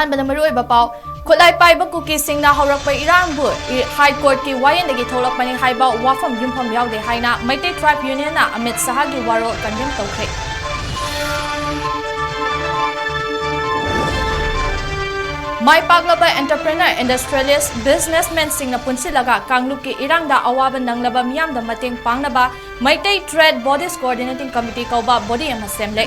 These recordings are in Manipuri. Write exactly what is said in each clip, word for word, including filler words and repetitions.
ꯑꯍꯥꯟꯕꯗ ꯃꯔꯨꯑꯣꯏꯕ ꯄꯥꯎ, ꯈꯨꯠꯂꯥꯏ ꯄꯥꯏꯕ ꯀꯨꯀꯤꯁꯤꯡꯅ ꯍꯧꯔꯛꯄ ꯏꯔꯥꯡꯕꯨ ꯏ-, High Courtꯀꯤ ꯋꯥꯌꯦꯜꯗꯒꯤ ꯊꯣꯛꯂꯛꯄꯅꯤ ꯍꯥꯏꯕ ꯋꯥꯐꯝ ꯌꯨꯝꯐꯝ ꯌꯥꯎꯗꯦ ꯍꯥꯏꯅ ꯃꯩꯇꯩ Tribe Unionꯅ ꯑꯃꯤꯠ ꯁꯍꯥꯒꯤ ꯋꯥꯔꯣꯜ condemn ꯇꯧꯈ꯭ꯔꯦ꯫ ꯃꯥꯏ ꯄꯥꯛꯂꯕ entrepreneur, industrialist, businessmanꯁꯤꯡꯅ ꯄꯨꯟꯁꯤꯜꯂꯒ ꯀꯥꯡꯂꯨꯞꯀꯤ ꯏꯔꯥꯡꯗ ꯑꯋꯥꯕ ꯅꯪꯂꯕ ꯃꯤꯌꯥꯝꯗ ꯃꯇꯦꯡ ꯄꯥꯡꯅꯕ Meitei Trade Bodies Coordinating Committee ꯀꯧꯕ body ꯑꯃ ꯁꯦꯝꯂꯦ꯫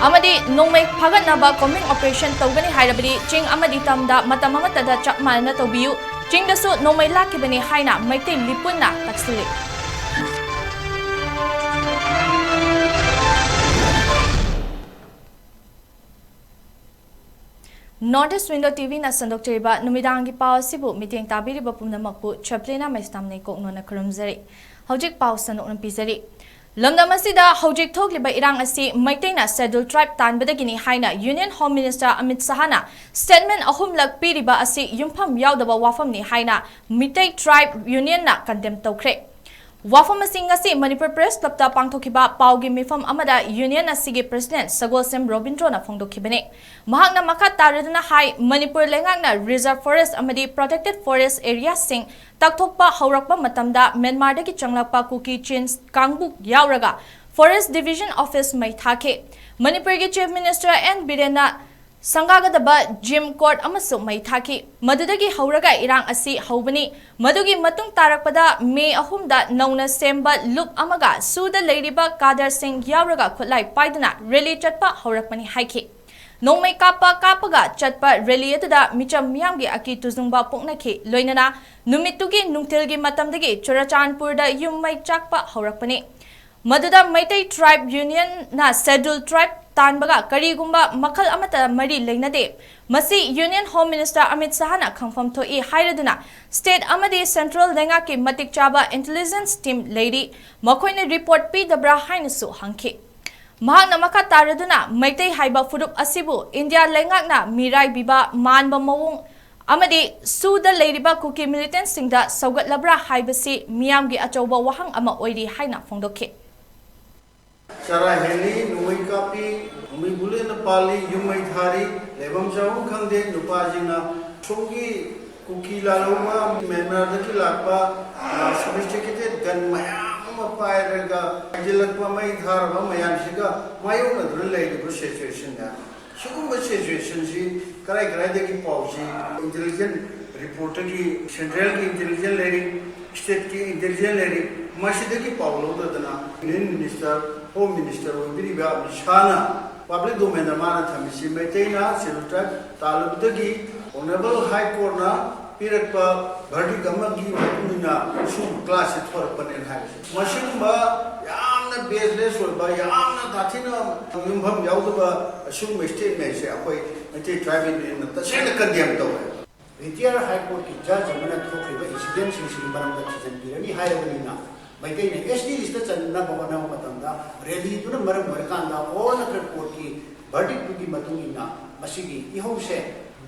ꯑꯃꯗꯤ ꯅꯣꯡꯃꯩ ꯐꯥꯒꯠꯅꯕ combing operation ꯇꯧꯒꯅꯤ ꯍꯥꯏꯔꯕꯗꯤ ꯆꯤꯡ ꯑꯃꯗꯤ ꯇꯝꯗ ꯃꯇꯝ ꯑꯃꯠꯇꯗ ꯆꯞ ꯃꯥꯟꯅꯅ ꯇꯧꯕꯤꯌꯨ, ꯆꯤꯡꯗꯁꯨ ꯅꯣꯡꯃꯩ ꯂꯥꯛꯈꯤꯕꯅꯤ ꯍꯥꯏꯅ ꯃꯩꯇꯩ ꯂꯤꯄꯨꯟꯅ ꯇꯛꯁꯤꯜꯂꯤ꯫ North East Window TVꯅ ꯁꯟꯗꯣꯛꯆꯔꯤꯕ ꯅꯨꯃꯤꯗꯥꯡꯒꯤ ꯄꯥꯎ ꯑꯁꯤꯕꯨ ꯃꯤꯠꯌꯦꯡ ꯇꯥꯕꯤꯔꯤꯕ ꯄꯨꯝꯅꯃꯛꯄꯨ ꯆꯦꯄ꯭ꯂꯤꯅꯥ ꯃꯩꯁꯅꯥꯝꯅ ꯏꯀꯣꯛꯅꯣꯅ ꯈꯨꯔꯨꯝꯖꯔꯤ꯫ ꯍꯧꯖꯤꯛ ꯄꯥꯎ ꯁꯟꯗꯣꯛꯅ ꯄꯤꯖꯔꯤ꯫ ꯂꯝꯗꯝ ꯑꯁꯤꯗ ꯍꯧꯖꯤꯛ ꯊꯣꯛꯂꯤꯕ ꯏꯔꯥꯡ ꯑꯁꯤ ꯃꯩꯇꯩꯅ Scheduled Tribe ꯇꯥꯟꯕꯗꯒꯤꯅꯤ ꯍꯥꯏꯅ Union Home Minister Amit ꯁꯍꯥꯅ statement ꯑꯍꯨꯝꯂꯛ ꯄꯤꯔꯤꯕ ꯑꯁꯤ ꯌꯨꯝꯐꯝ ꯌꯥꯎꯗꯕ ꯋꯥꯐꯝꯅꯤ ꯍꯥꯏꯅ ꯃꯤꯇꯩ Tribe Unionꯅ condemn ꯇꯧꯈ꯭ꯔꯦ꯫ ꯋꯥꯐꯝ ꯑꯁꯤ ꯉꯁꯤ ꯃꯅꯤꯄꯨꯔ Press Clubꯇ ꯄꯥꯡꯊꯣꯛꯈꯤꯕ ꯄꯥꯎꯒꯤ ꯃꯤꯐꯝ ꯑꯃꯗ Union ꯑꯁꯤꯒꯤ President ꯁꯒꯣꯜꯁꯦꯝ ꯔꯣꯕꯤꯟꯗ꯭ꯔꯣꯅ ꯐꯣꯡꯗꯣꯛꯈꯤꯕꯅꯤ꯫ ꯃꯍꯥꯛꯅ ꯃꯈꯥ ꯇꯥꯔꯗꯨꯅ ꯍꯥꯏ, ꯃꯅꯤꯄꯨꯔ ꯂꯩꯉꯥꯛꯅ Reserve Forest ꯑꯃꯗꯤ Protected Forest Areaꯁꯤꯡ ꯇꯛꯊꯣꯛꯄ ꯍꯧꯔꯛꯄ ꯃꯇꯝꯗ ꯃ꯭ꯌꯥꯟꯃꯥꯔꯗꯒꯤ ꯆꯪꯂꯛꯄ ꯀꯨꯀꯤ ꯆꯤꯟ ꯀꯥꯡꯕꯨ ꯌꯥꯎꯔꯒ Forest Division Office ꯃꯩ ꯊꯥꯈꯤ꯫ ꯃꯅꯤꯄꯨꯔꯒꯤ Chief Minister ꯑꯦꯟ ꯕꯤꯔꯦꯟꯅ ꯁꯪꯒꯥꯒꯗꯕ Gym Court ꯑꯃꯁꯨ ꯃꯩ ꯊꯥꯈꯤ꯫ ꯃꯗꯨꯗꯒꯤ ꯍꯧꯔꯒ ꯏꯔꯥꯡ ꯑꯁꯤ ꯍꯧꯕꯅꯤ꯫ ꯃꯗꯨꯒꯤ ꯃꯇꯨꯡ ꯇꯥꯔꯛꯄꯗ ꯃꯦ ꯑꯍꯨꯝꯗ ꯅꯧꯅ ꯁꯦꯝꯕ ꯂꯨꯞ ꯑꯃꯒ ꯁꯨꯗ ꯂꯩꯔꯤꯕ ꯀꯥꯗꯔꯁꯤꯡ ꯌꯥꯎꯔꯒ ꯈꯨꯠꯂꯥꯏ ꯄꯥꯏꯗꯨꯅ rally ꯆꯠꯄ ꯍꯧꯔꯛꯄꯅꯤ ꯍꯥꯏꯈꯤ꯫ ꯅꯣꯡꯃꯩ ꯀꯥꯞꯄ ꯀꯥꯞꯄꯒ ꯆꯠꯄ rally ꯑꯗꯨꯗ ꯃꯤꯆꯝ ꯃꯤꯌꯥꯝꯒꯤ ꯑꯀꯤ ꯇꯨꯖꯨꯡꯕ ꯄꯣꯛꯅꯈꯤ꯫ ꯂꯣꯏꯅꯅ ꯅꯨꯃꯤꯠꯇꯨꯒꯤ ꯅꯨꯡꯊꯤꯜꯒꯤ ꯃꯇꯝꯗꯒꯤ ꯆꯨꯔꯆꯥꯟꯄꯨꯔꯗ ꯌꯨꯝ ꯃꯩ ꯆꯥꯛꯄ ꯍꯧꯔꯛꯄꯅꯤ꯫ ꯃꯗꯨꯗ ꯃꯩꯇꯩ Tribe Unionꯅ Scheduled Tribe ꯇꯥꯟꯕꯒ ꯀꯔꯤꯒꯨꯝꯕ ꯃꯈꯜ ꯑꯃꯠꯇ ꯃꯔꯤ ꯂꯩꯅꯗꯦ꯫ ꯃꯁꯤ Union Home Minister ꯑꯃꯤꯠ ꯁꯍꯥꯅ ꯈꯪꯐꯝ ꯊꯣꯛꯏ ꯍꯥꯏꯔꯗꯨꯅ state ꯑꯃꯗꯤ central ꯂꯩꯉꯥꯛꯀꯤ ꯃꯇꯤꯛ ꯆꯥꯕ intelligence team ꯂꯩꯔꯤ, ꯃꯈꯣꯏꯅ report ꯄꯤꯗꯕ꯭ꯔꯥ ꯍꯥꯏꯅꯁꯨ ꯍꯪꯈꯤ꯫ ꯃꯍꯥꯛꯅ ꯃꯈꯥ ꯇꯥꯔꯗꯨꯅ ꯃꯩꯇꯩ ꯍꯥꯏꯕ ꯐꯨꯔꯨꯞ ꯑꯁꯤꯕꯨ ꯏꯟꯗꯤꯌꯥ ꯂꯩꯉꯥꯛꯅ ꯃꯤꯔꯥꯏꯕꯤꯕ ꯃꯥꯟꯕ ꯃꯑꯣꯡ ꯑꯃꯗꯤ ꯁꯨꯗ ꯂꯩꯔꯤꯕ ꯀꯨꯀꯤ militantꯁꯤꯡꯗ ꯁꯧꯒꯠꯂꯕ꯭ꯔꯥ ꯍꯥꯏꯕꯁꯤ ꯃꯤꯌꯥꯝꯒꯤ ꯑꯆꯧꯕ ꯋꯥꯍꯪ ꯑꯃ ꯑꯣꯏꯔꯤ ꯍꯥꯏꯅ ꯐꯣꯡꯗꯣꯛꯈꯤ꯫ ꯆꯔꯥ ꯍꯦꯜꯂꯤ, ꯅꯣꯡꯃꯩ ꯀꯥꯞꯄꯤ, ꯅꯣꯡꯃꯩ bullet ꯅ ꯄꯥꯜꯂꯤ, ꯌꯨꯝ ꯃꯩ ꯊꯥꯔꯤ, ꯂꯩꯐꯝ ꯆꯥꯐꯝ ꯈꯪꯗꯦ꯫ ꯅꯨꯄꯥꯁꯤꯡꯅ ꯁꯣꯝꯒꯤ ꯀꯨꯀꯤ ꯂꯥꯜꯍꯧꯕ ꯃ꯭ꯌꯥꯟꯃꯥꯔꯗꯒꯤ ꯂꯥꯛꯄ, ꯑ, sophisticated gun ꯃꯌꯥꯝ ꯑꯃ ꯄꯥꯏꯔꯒ ꯍꯥꯏꯖꯤꯜꯂꯛꯄ, ꯃꯩ ꯊꯥꯔꯕ ꯃꯌꯥꯝꯁꯤꯒ ꯃꯥꯌꯣꯛꯅꯗꯨꯅ ꯂꯩꯔꯤꯕ situation ꯅꯤ꯫ ꯁꯤꯒꯨꯝꯕ situation ꯁꯤ ꯀꯔꯥꯏ ꯀꯔꯥꯏꯗꯒꯤ ꯄꯥꯎꯁꯤ intelligence report ꯇꯒꯤ, central ꯒꯤ intelligence ꯂꯩꯔꯤ, state ꯀꯤ intelligence ꯂꯩꯔꯤ, ꯃꯁꯤꯗꯒꯤ ꯄꯥꯎ ꯂꯧꯗꯗꯅ Union Minister, Home Minister ꯑꯣꯏꯕꯤꯔꯤꯕ Amit ꯁꯥꯍꯅ public domain ꯗ ꯃꯥꯅ ꯊꯝꯃꯤꯁꯤ ꯃꯩꯇꯩꯅ Scheduled Tribe ꯇꯥꯜꯂꯨꯕꯗꯒꯤ Honourable High Court ꯅ ꯄꯤꯔꯛꯄ verdict ꯑꯃꯒꯤ ꯃꯇꯨꯡ ꯏꯟꯅ ꯁꯤꯒꯨꯝꯕ class ꯁꯤ ꯊꯣꯔꯛꯄꯅꯦꯅ ꯍꯥꯏꯕꯁꯦ꯫ ꯃꯁꯤꯒꯨꯝꯕ ꯌꯥꯝꯅ baseless ꯑꯣꯏꯕ, ꯌꯥꯝꯅ ꯇꯥꯊꯤꯅ ꯌꯨꯝꯐꯝ ꯌꯥꯎꯗꯕ ꯑꯁꯤꯒꯨꯝꯕ statement ꯁꯦ ꯑꯩꯈꯣꯏ ꯃꯩꯇꯩ Tribal Union ꯅ ꯇꯁꯦꯡꯅ condemn ꯇꯧꯋꯦ꯫ Retired High Court ꯀꯤ judge ꯑꯃꯅ ꯊꯣꯛꯈ꯭ꯔꯤꯕ incident ꯁꯤꯡꯁꯤꯒꯤ ꯃꯔꯝꯗ ꯊꯤꯖꯤꯟꯕꯤꯔꯅꯤ ꯍꯥꯏꯔꯕꯅꯤꯅ, ꯃꯩꯇꯩꯅ S T list ꯇ ꯆꯟꯅꯕ ꯍꯣꯠꯅꯕ ꯃꯇꯝꯗ rally ꯗꯨꯅ ꯃꯔꯝ ꯑꯣꯏꯔꯀꯥꯟꯗ All National Court ꯀꯤ verdict ꯇꯨꯒꯤ ꯃꯇꯨꯡ ꯏꯟꯅ ꯃꯁꯤꯒꯤ ꯏꯍꯧꯁꯦ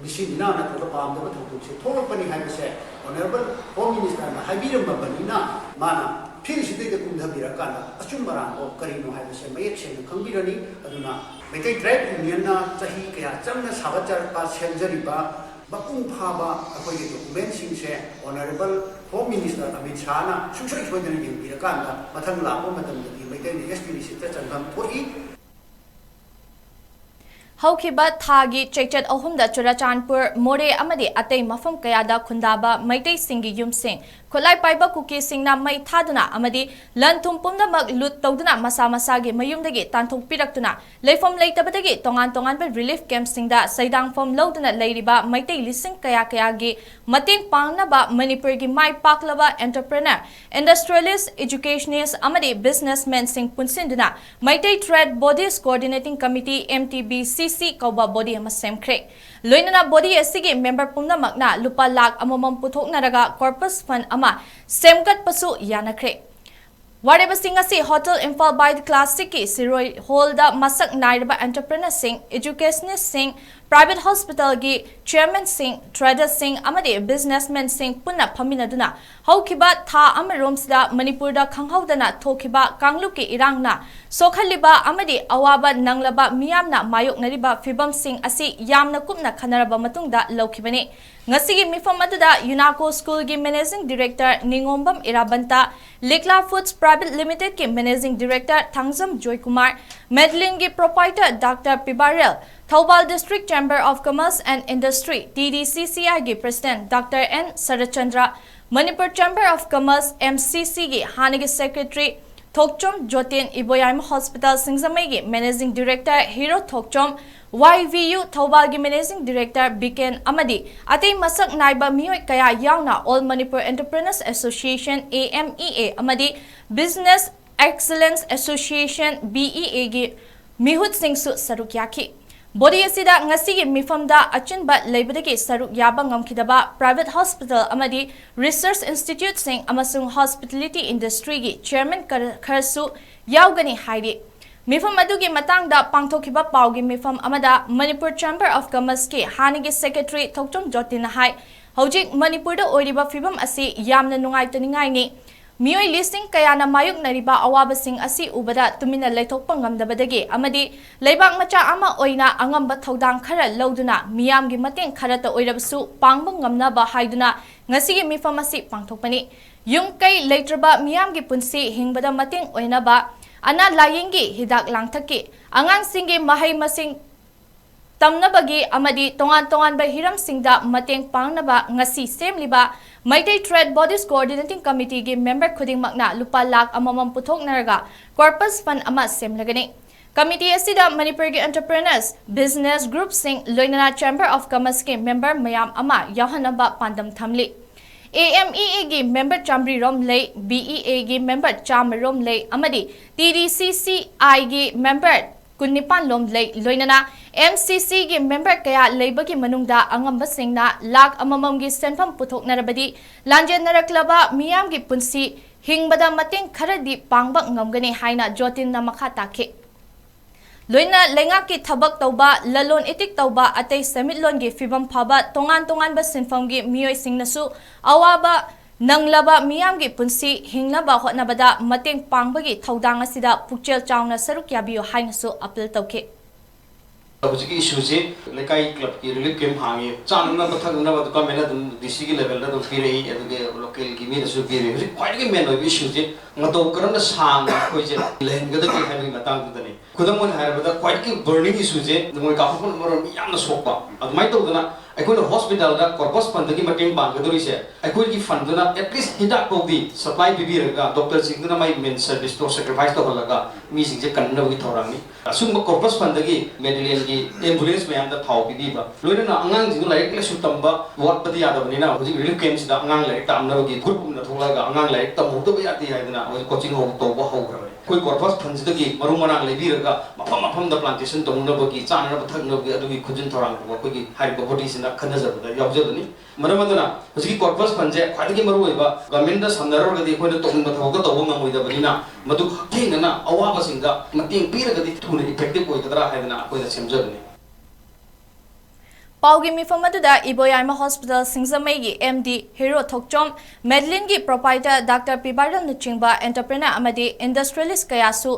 ꯃꯤꯁꯤ ꯃꯤꯅꯥ ꯅꯠꯇ꯭ꯔꯒ ꯄꯥꯝꯗꯕ ꯊꯧꯗꯣꯛꯁꯦ ꯊꯣꯛꯂꯛꯄꯅꯤ ꯍꯥꯏꯕꯁꯦ Honourable Home Minister ꯅ ꯍꯥꯏꯕꯤꯔꯝꯃꯕꯅꯤꯅ, ꯃꯥꯅ field ꯁꯤꯗꯩꯗ ꯀꯨꯝꯊꯕꯤꯔꯀꯥꯟꯗ ꯑꯆꯨꯝ ꯑꯔꯥꯟꯗꯣ ꯀꯔꯤꯅꯣ ꯍꯥꯏꯕꯁꯦ ꯃꯌꯦꯛ ꯁꯦꯡꯅ ꯈꯪꯕꯤꯔꯅꯤ꯫ ꯑꯗꯨꯅ ꯃꯩꯇꯩ Tribal Union ꯅ ꯆꯍꯤ ꯀꯌꯥ ꯆꯪꯅ ꯁꯥꯒꯠꯆꯔꯛꯄ, ꯁꯦꯝꯖꯔꯤꯕ ꯃꯄꯨꯡ ꯐꯥꯕ ꯑꯩꯈꯣꯏꯒꯤ document ꯁꯤꯡꯁꯦ Honourable Home Minister ꯑꯃꯤꯠ ꯁꯥꯍꯅ ꯁꯨꯡꯁꯣꯏ ꯁꯣꯏꯗꯅ ꯌꯦꯡꯕꯤꯔꯀꯥꯟꯗ ꯃꯊꯪ ꯂꯥꯛꯄ ꯃꯇꯝꯗꯗꯤ ꯃꯩꯇꯩꯅ S T list ꯇ ꯆꯟꯐꯝ ꯊꯣꯛꯏ꯫ ꯍꯧꯈꯤꯕ ꯊꯥꯒꯤ ꯆꯩꯆꯠ ꯑꯍꯨꯝꯗ ꯆꯨꯔꯆꯥꯟꯄꯨꯔ, ꯃꯣꯔꯦ ꯑꯃꯗꯤ ꯑꯇꯩ ꯃꯐꯝ ꯀꯌꯥꯗ ꯈꯨꯟꯗꯥꯕ ꯃꯩꯇꯩꯁꯤꯡꯒꯤ ꯌꯨꯝꯁꯤꯡ ꯈꯨꯠꯂꯥꯏ ꯄꯥꯏꯕ ꯀꯨꯀꯤꯁꯤꯡꯅ ꯃꯩ ꯊꯥꯗꯨꯅ ꯑꯃꯗꯤ ꯂꯟ ꯊꯨꯝ ꯄꯨꯝꯅꯃꯛ ꯂꯨꯠ ꯇꯧꯗꯨꯅ ꯃꯁꯥ ꯃꯁꯥꯒꯤ ꯃꯌꯨꯝꯗꯒꯤ ꯇꯥꯟꯊꯣꯛꯄꯤꯔꯛꯇꯨꯅ ꯂꯩꯐꯝ ꯂꯩꯇꯕꯗꯒꯤ ꯇꯣꯉꯥꯟ ꯇꯣꯉꯥꯟꯕ relief camp ꯁꯤꯡꯗ ꯆꯩꯗꯥꯡꯐꯝ ꯂꯧꯗꯨꯅ ꯂꯩꯔꯤꯕ ꯃꯩꯇꯩ ꯂꯤꯁꯤꯡ ꯀꯌꯥ ꯀꯌꯥꯒꯤ ꯃꯇꯦꯡ ꯄꯥꯡꯅꯕ ꯃꯅꯤꯄꯨꯔꯒꯤ ꯃꯥꯏ ꯄꯥꯛꯂꯕ entrepreneur, industrialist, educationist ꯑꯃꯗꯤ businessman ꯁꯤꯡ ꯄꯨꯟꯁꯤꯟꯗꯨꯅ Meitei Trade Bodies Coordinating Committee, M T B C C, ꯀꯧꯕ body ꯑꯃ ꯁꯦꯝꯈ꯭ꯔꯦ꯫ ꯂꯣꯏꯅꯅ body ꯑꯁꯤꯒꯤ member ꯄꯨꯝꯅꯃꯛꯅ ꯂꯨꯄꯥ ꯂꯥꯈ ꯑꯃꯃꯝ ꯄꯨꯊꯣꯛꯅꯔꯒ corpus fund ꯑꯃ ꯁꯦꯝꯒꯠꯄꯁꯨ ꯌꯥꯅꯈ꯭ꯔꯦ꯫ ꯋꯥꯔꯦꯞ ꯑꯁꯤ ꯉꯁꯤ Hotel Imphal by the Classic ꯀꯤ ꯁꯤꯔꯣꯏ hall ꯗ ꯃꯁꯛ ꯅꯥꯏꯔꯕ entrepreneur ꯁꯤꯡ, educationist ꯁꯤꯡ, Private hospitalꯒꯤ chairmanꯁꯤꯡ, tradersꯁꯤꯡ ꯑꯃꯗꯤ businessmanꯁꯤꯡ ꯄꯨꯟꯅ ꯐꯝꯃꯤꯟꯅꯗꯨꯅ ꯍꯧꯈꯤꯕ ꯊꯥ ꯑꯃꯔꯣꯝꯁꯤꯗ ꯃꯅꯤꯄꯨꯔꯗ ꯈꯪꯍꯧꯗꯅ ꯊꯣꯛꯈꯤꯕ ꯀꯥꯡꯂꯨꯞꯀꯤ ꯏꯔꯥꯡꯅ ꯁꯣꯛꯍꯜꯂꯤꯕ ꯑꯃꯗꯤ ꯑꯋꯥꯕ ꯅꯪꯂꯕ ꯃꯤꯌꯥꯝꯅ ꯃꯥꯌꯣꯛꯅꯔꯤꯕ ꯐꯤꯕꯝꯁꯤꯡ ꯑꯁꯤ ꯌꯥꯝꯅ ꯀꯨꯞꯅ ꯈꯟꯅꯔꯕ ꯃꯇꯨꯡꯗ ꯂꯧꯈꯤꯕꯅꯤ꯫ ꯉꯁꯤꯒꯤ ꯃꯤꯐꯝ ꯑꯗꯨꯗ UNACO Schoolꯒꯤ Managing Director ꯅꯤꯉꯣꯝꯕꯝ ꯏꯔꯥꯕꯟꯇ, Likla Foods Private Limitedꯀꯤ Managing Director Thangjam Joykumar, Medlinꯒꯤ proprietor Doctor ꯄꯤꯕꯥꯔꯦꯜ, Thoubal District Chamber of Commerce and Industry, TDCCIꯒꯤ President Doctor N Saratchandra, Manipur Chamber of Commerce, MCCꯒꯤ ꯍꯥꯟꯅꯒꯤ Secretary ꯊꯣꯛꯆꯣꯝ ꯖꯣꯇꯤꯟ, ꯏꯕꯣꯌꯥꯏꯃ Hospital ꯁꯤꯡꯖꯃꯩꯒꯤ Managing Director ꯍꯤꯔꯣ ꯊꯣꯛꯆꯣꯝ, YVU ꯊꯧꯕꯥꯜꯒꯤ Managing Director ꯕꯤꯀꯦꯟ ꯑꯃꯗꯤ ꯑꯇꯩ ꯃꯁꯛ ꯅꯥꯏꯕ ꯃꯤꯑꯣꯏ ꯀꯌꯥ ꯌꯥꯎꯅ All Manipur Entrepreneurs Association, AMEA, ꯑꯃꯗꯤ Business Excellence Association, BEAꯒꯤ ꯃꯤꯍꯨꯠꯁꯤꯡꯁꯨ ꯁꯔꯨꯛ ꯌꯥꯈꯤ꯫ Body ꯑꯁꯤꯗ ꯉꯁꯤꯒꯤ ꯃꯤꯐꯝꯗ ꯑꯆꯤꯟꯕ ꯂꯩꯕꯗꯒꯤ ꯁꯔꯨꯛ ꯌꯥꯕ ꯉꯝꯈꯤꯗꯕ private hospital ꯑꯃꯗꯤ research instituteꯁꯤꯡ ꯑꯃꯁꯨꯡ hospitality industryꯒꯤ chairman ꯈꯔ-, ꯈꯔꯁꯨ ꯌꯥꯎꯒꯅꯤ ꯍꯥꯏꯔꯤ꯫ ꯃꯤꯐꯝ ꯑꯗꯨꯒꯤ ꯃꯇꯥꯡꯗ ꯄꯥꯡꯊꯣꯛꯈꯤꯕ ꯄꯥꯎꯒꯤ ꯃꯤꯐꯝ ꯑꯃꯗ Manipur Chamber of Commerceꯀꯤ ꯍꯥꯟꯅꯒꯤ Secretary ꯊꯣꯛꯆꯣꯝ ꯖꯣꯇꯤꯟꯅ ꯍꯥꯏ, ꯍꯧꯖꯤꯛ ꯃꯅꯤꯄꯨꯔꯗ ꯑꯣꯏꯔꯤꯕ ꯐꯤꯕꯝ ꯑꯁꯤ ꯌꯥꯝꯅ ꯅꯨꯡꯉꯥꯏꯇꯅꯤꯡꯉꯥꯏꯅꯤ꯫ ꯃꯤꯑꯣꯏ ꯂꯤꯁꯤꯡ ꯀꯌꯥꯅ ꯃꯥꯌꯣꯛꯅꯔꯤꯕ ꯑꯋꯥꯕꯁꯤꯡ ꯑꯁꯤ ꯎꯕꯗ ꯇꯨꯃꯤꯟꯅ ꯂꯩꯊꯣꯛꯄ ꯉꯝꯗꯕꯗꯒꯤ ꯑꯃꯗꯤ ꯂꯩꯕꯥꯛ ꯃꯆꯥ ꯑꯃ ꯑꯣꯏꯅ ꯑꯉꯝꯕ ꯊꯧꯗꯥꯡ ꯈꯔ ꯂꯧꯗꯨꯅ ꯃꯤꯌꯥꯝꯒꯤ ꯃꯇꯦꯡ ꯈꯔꯇ ꯑꯣꯏꯔꯕꯁꯨ ꯄꯥꯡꯕ ꯉꯝꯅꯕ ꯍꯥꯏꯗꯨꯅ ꯉꯁꯤꯒꯤ ꯃꯤꯐꯝ ꯑꯁꯤ ꯄꯥꯡꯊꯣꯛꯄꯅꯤ꯫ ꯌꯨꯝ ꯀꯩ ꯂꯩꯇ꯭ꯔꯕ ꯃꯤꯌꯥꯝꯒꯤ ꯄꯨꯟꯁꯤ ꯍꯤꯡꯕꯗ ꯃꯇꯦꯡ ꯑꯣꯏꯅꯕ, ꯑꯅꯥ ꯂꯥꯌꯦꯡꯒꯤ ꯍꯤꯗꯥꯛ ꯂꯥꯡꯊꯛꯀꯤ, ꯑꯉꯥꯡꯁꯤꯡꯒꯤ ꯃꯍꯩ ꯃꯁꯤꯡ ꯇꯝꯅꯕꯒꯤ ꯑꯃꯗꯤ ꯇꯣꯉꯥꯟ ꯇꯣꯉꯥꯟꯕ ꯍꯤꯔꯝꯁꯤꯡꯗ ꯃꯇꯦꯡ ꯄꯥꯡꯅꯕ ꯉꯁꯤ ꯁꯦꯝꯂꯤꯕ Meitei Trade Bodies Coordinating Committeeꯒꯤ member ꯈꯨꯗꯤꯡꯃꯛꯅ ꯂꯨꯄꯥ ꯂꯥꯈ ꯑꯃꯃꯝ ꯄꯨꯊꯣꯛꯅꯔꯒ corpus fund ꯑꯃ ꯁꯦꯝꯂꯒꯅꯤ꯫ Committee ꯑꯁꯤꯗ ꯃꯅꯤꯄꯨꯔꯒꯤ entrepreneurs, business groupꯁꯤꯡ, ꯂꯣꯏꯅꯅ Chamber of Commerceꯀꯤ member ꯃꯌꯥꯝ ꯑꯃ ꯌꯥꯎꯍꯟꯅꯕ ꯄꯥꯟꯗꯝ ꯊꯝꯂꯤ꯫ AMEAꯒꯤ member ꯆꯥꯃꯔꯤ ꯔꯣꯝ ꯂꯩ, BEAꯒꯤ member ꯆꯥꯝꯃ ꯔꯣꯝ ꯂꯩ ꯑꯃꯗꯤ TDCCIꯒꯤ member ꯀꯨꯟꯅꯤꯄꯥꯟ ꯂꯣꯝ ꯂꯩ꯫ ꯂꯣꯏꯅꯅ MCCꯒꯤ member ꯀꯌꯥ ꯂꯩꯕꯒꯤ ꯃꯅꯨꯡꯗ ꯑꯉꯝꯕꯁꯤꯡꯅ ꯂꯥꯈ ꯑꯃꯃꯝꯒꯤ ꯁꯦꯟꯐꯝ ꯄꯨꯊꯣꯛꯅꯔꯕꯗꯤ ꯂꯥꯟꯖꯦꯟꯅꯔꯛꯂꯕ ꯃꯤꯌꯥꯝꯒꯤ ꯄꯨꯟꯁꯤ ꯍꯤꯡꯕꯗ ꯃꯇꯦꯡ ꯈꯔꯗꯤ ꯄꯥꯡꯕ ꯉꯝꯒꯅꯤ ꯍꯥꯏꯅ ꯖꯣꯇꯤꯟꯅ ꯃꯈꯥ ꯇꯥꯈꯤ꯫ ꯂꯣꯏꯅ ꯂꯩꯉꯥꯛꯀꯤ ꯊꯕꯛ ꯇꯧꯕ, ꯂꯂꯣꯟ ꯏꯇꯤꯛ ꯇꯧꯕ, ꯑꯇꯩ ꯁꯦꯟꯃꯤꯠꯂꯣꯟꯒꯤ ꯐꯤꯕꯝ ꯐꯕ, ꯇꯣꯉꯥꯟ ꯇꯣꯉꯥꯟꯕ ꯁꯤꯟꯐꯝꯒꯤ ꯃꯤꯑꯣꯏꯁꯤꯡꯅꯁꯨ ꯑꯋꯥꯕ ꯅꯪꯂꯕ ꯃꯤꯌꯥꯝꯒꯤ ꯄꯨꯟꯁꯤ ꯍꯤꯡꯅꯕ ꯍꯣꯠꯅꯕꯗ ꯃꯇꯦꯡ ꯄꯥꯡꯕꯒꯤ ꯊꯧꯗꯥꯡ ꯑꯁꯤꯗ ꯄꯨꯛꯆꯦꯜ ꯆꯥꯎꯅ ꯁꯔꯨꯛ ꯌꯥꯕꯤꯌꯨ ꯍꯥꯏꯅꯁꯨ ꯑꯄꯤꯜ ꯇꯧꯈꯤ꯫ ꯍꯧꯖꯤꯛꯀꯤ ꯏꯁꯨꯁꯦ ꯂꯩꯀꯥꯏ ꯀ꯭ꯂꯕꯀꯤ ꯔꯤꯂꯤꯐ ꯀꯦꯝꯞ ꯍꯥꯡꯉꯤ, ꯆꯥꯅꯅꯕ ꯊꯛꯅꯅꯕ ꯑꯗꯨ ꯒꯃꯦꯟꯅ ꯑꯗꯨꯝ ꯗꯤ ꯁꯤꯒꯤ ꯂꯦꯚꯦꯜꯗ ꯑꯗꯨꯝ ꯄꯤꯔꯛꯏ, ꯑꯗꯨꯒ ꯂꯣꯀꯦꯜꯒꯤ ꯃꯤꯅꯁꯨ ꯄꯤꯔꯛꯏ꯫ ꯍꯧꯖꯤꯛ ꯈ꯭ꯋꯥꯏꯗꯒꯤ ꯃꯦꯟ ꯑꯣꯏꯕ ꯏꯁꯨꯁꯦ ꯃꯇꯧ ꯀꯔꯝꯅ ꯁꯥꯡꯅ ꯑꯩꯈꯣꯏꯁꯦ ꯂꯩꯍꯟꯒꯗꯒꯦ ꯍꯥꯏꯕꯒꯤ ꯃꯇꯥꯡꯗꯨꯗꯅꯤ꯫ ꯈꯨꯗꯝ ꯑꯣꯏꯅ ꯍꯥꯏꯔꯕꯗ ꯈ꯭ꯋꯥꯏꯗꯒꯤ ꯕꯔꯅꯤꯡ ꯏꯁꯨꯁꯦ ꯅꯣꯡꯃꯩ ꯀꯥꯞꯊꯣꯛꯄꯅ ꯃꯔꯝ ꯃꯤ ꯌꯥꯝꯅ ꯁꯣꯛꯄ꯫ ꯑꯗꯨꯃꯥꯏꯅ ꯇꯧꯗꯅ ꯑꯩꯈꯣꯏꯅ ꯍꯣꯁꯄꯤꯇꯥꯜꯗ ꯀꯣꯔꯄꯁ ꯐꯟꯗꯒꯤ ꯃꯇꯦꯡ ꯄꯥꯡꯒꯗꯧꯔꯤꯁꯦ, ꯑꯩꯈꯣꯏꯒꯤ ꯐꯟꯗꯨꯅ ꯑꯦꯠꯂꯤꯁ ꯍꯤꯗꯥꯛ ꯐꯥꯎꯗꯤ ꯁꯄ꯭ꯂꯥꯏ ꯄꯤꯕꯤꯔꯒ ꯗꯣꯛꯇꯔꯁꯤꯡꯗꯨꯅ ꯃꯥꯏ ꯃꯦꯟ ꯁꯔꯚꯤꯁꯇꯣ ꯁꯦꯀ꯭ꯔꯤꯐꯥꯏꯁ ꯇꯧꯍꯜꯂꯒ ꯃꯤꯁꯤꯡꯁꯦ ꯀꯟꯅꯕꯒꯤ ꯊꯧꯔꯥꯡꯅꯤ꯫ ꯑꯁꯨꯝꯕ ꯀꯣꯔꯄꯁ ꯐꯟꯗꯒꯤ ꯃꯦꯗꯤꯂꯦꯟꯒꯤ ꯑꯦꯝꯕꯨꯂꯦꯟꯁ ꯃꯌꯥꯝꯗ ꯊꯥꯎ ꯄꯤꯕꯤꯕ, ꯂꯣꯏꯅꯅ ꯑꯉꯥꯡꯁꯤꯡꯗꯨ ꯂꯥꯏꯔꯤꯛ ꯂꯥꯏꯁꯨ ꯇꯝꯕ ꯋꯥꯠꯄꯗꯤ ꯌꯥꯗꯕꯅꯤꯅ ꯍꯧꯖꯤꯛ ꯔꯤꯂꯤꯐ ꯀꯦꯝꯞꯁꯤꯗ ꯑꯉꯥꯡ ꯂꯥꯏꯔꯤꯛ ꯇꯝꯅꯕꯒꯤ ꯒ꯭ꯔꯨꯞ ꯑꯃ ꯊꯣꯛꯂꯛꯑꯒ ꯑꯉꯥꯡ ꯂꯥꯏꯔꯤꯛ ꯇꯝꯍꯧꯗꯕ ꯌꯥꯗꯦ ꯍꯥꯏꯗꯅ ꯍꯧꯖꯤꯛ ꯀꯣꯆꯤꯡ ꯍꯧ-, ꯇꯧꯕ ꯍꯧꯈ꯭ꯔꯕꯅꯤ꯫ ꯑꯩꯈꯣꯏ ꯀꯣꯔꯄꯁ ꯐꯟꯁꯤꯗꯒꯤ ꯃꯔꯨ ꯃꯔꯥꯡ ꯂꯩꯕꯤꯔꯒ ꯃꯐꯝ ꯃꯐꯝꯗ ꯄ꯭ꯂꯥꯟꯇꯦꯁꯟ ꯇꯧꯅꯕꯒꯤ, ꯆꯥꯅꯅꯕ ꯊꯛꯅꯕꯒꯤ ꯑꯗꯨꯒꯤ ꯈꯨꯖꯤꯟ ꯊꯧꯔꯥꯡ ꯇꯧꯕ ꯑꯩꯈꯣꯏꯒꯤ ꯍꯥꯏꯔꯤꯕ ꯕꯣꯗꯤꯁꯤꯅ ꯈꯟꯅꯖꯕꯗ ꯌꯥꯎꯖꯕꯅꯤ꯫ ꯃꯔꯝ ꯑꯗꯨꯅ ꯍꯧꯖꯤꯛꯀꯤ ꯀꯣꯔꯄꯁ ꯐꯟꯁꯦ ꯈ꯭ꯋꯥꯏꯗꯒꯤ ꯃꯔꯨ ꯑꯣꯏꯕ ꯒꯚꯔꯟꯃꯦꯟꯠꯇ ꯁꯝꯅꯔꯨꯔꯒꯗꯤ ꯑꯩꯈꯣꯏꯅ ꯇꯧꯅꯤꯡꯕ ꯊꯕꯛꯇ ꯇꯧꯕ ꯉꯝꯃꯣꯏꯗꯕꯅꯤꯅ ꯃꯗꯨ ꯍꯛꯊꯦꯡꯅꯅ ꯑꯋꯥꯕꯁꯤꯡꯗ ꯃꯇꯦꯡ ꯄꯤꯔꯒꯗꯤ ꯊꯨꯅ ꯏꯐꯦꯛꯇꯤꯚ ꯑꯣꯏꯒꯗ꯭ꯔꯥ ꯍꯥꯏꯗꯅ ꯑꯩꯈꯣꯏꯅ ꯁꯦꯝꯖꯕꯅꯤ꯫ ꯄꯥꯎꯒꯤ ꯃꯤꯐꯝ ꯑꯗꯨꯗ ꯏꯕꯣꯌꯥꯏꯃ ꯍꯣꯁꯄꯤꯇꯥꯜ ꯁꯤꯡꯖꯃꯩꯒꯤ ꯑꯦꯝ ꯗꯤ ꯍꯤꯔꯣ ꯊꯣꯛꯆꯣꯝ, ꯃꯦꯗꯂꯤꯟꯒꯤ ꯄ꯭ꯔꯣꯄꯥꯏꯇꯔ ꯗꯥꯛꯇꯔ ꯄꯤꯕꯥꯔꯦꯜꯅꯆꯤꯡꯕ ꯑꯦꯟꯇꯔꯄ꯭ꯔꯦꯅꯔ ꯑꯃꯗꯤ ꯏꯟꯗꯁꯇ꯭ꯔꯤꯌꯦꯂꯤꯁ ꯀꯌꯥꯁꯨ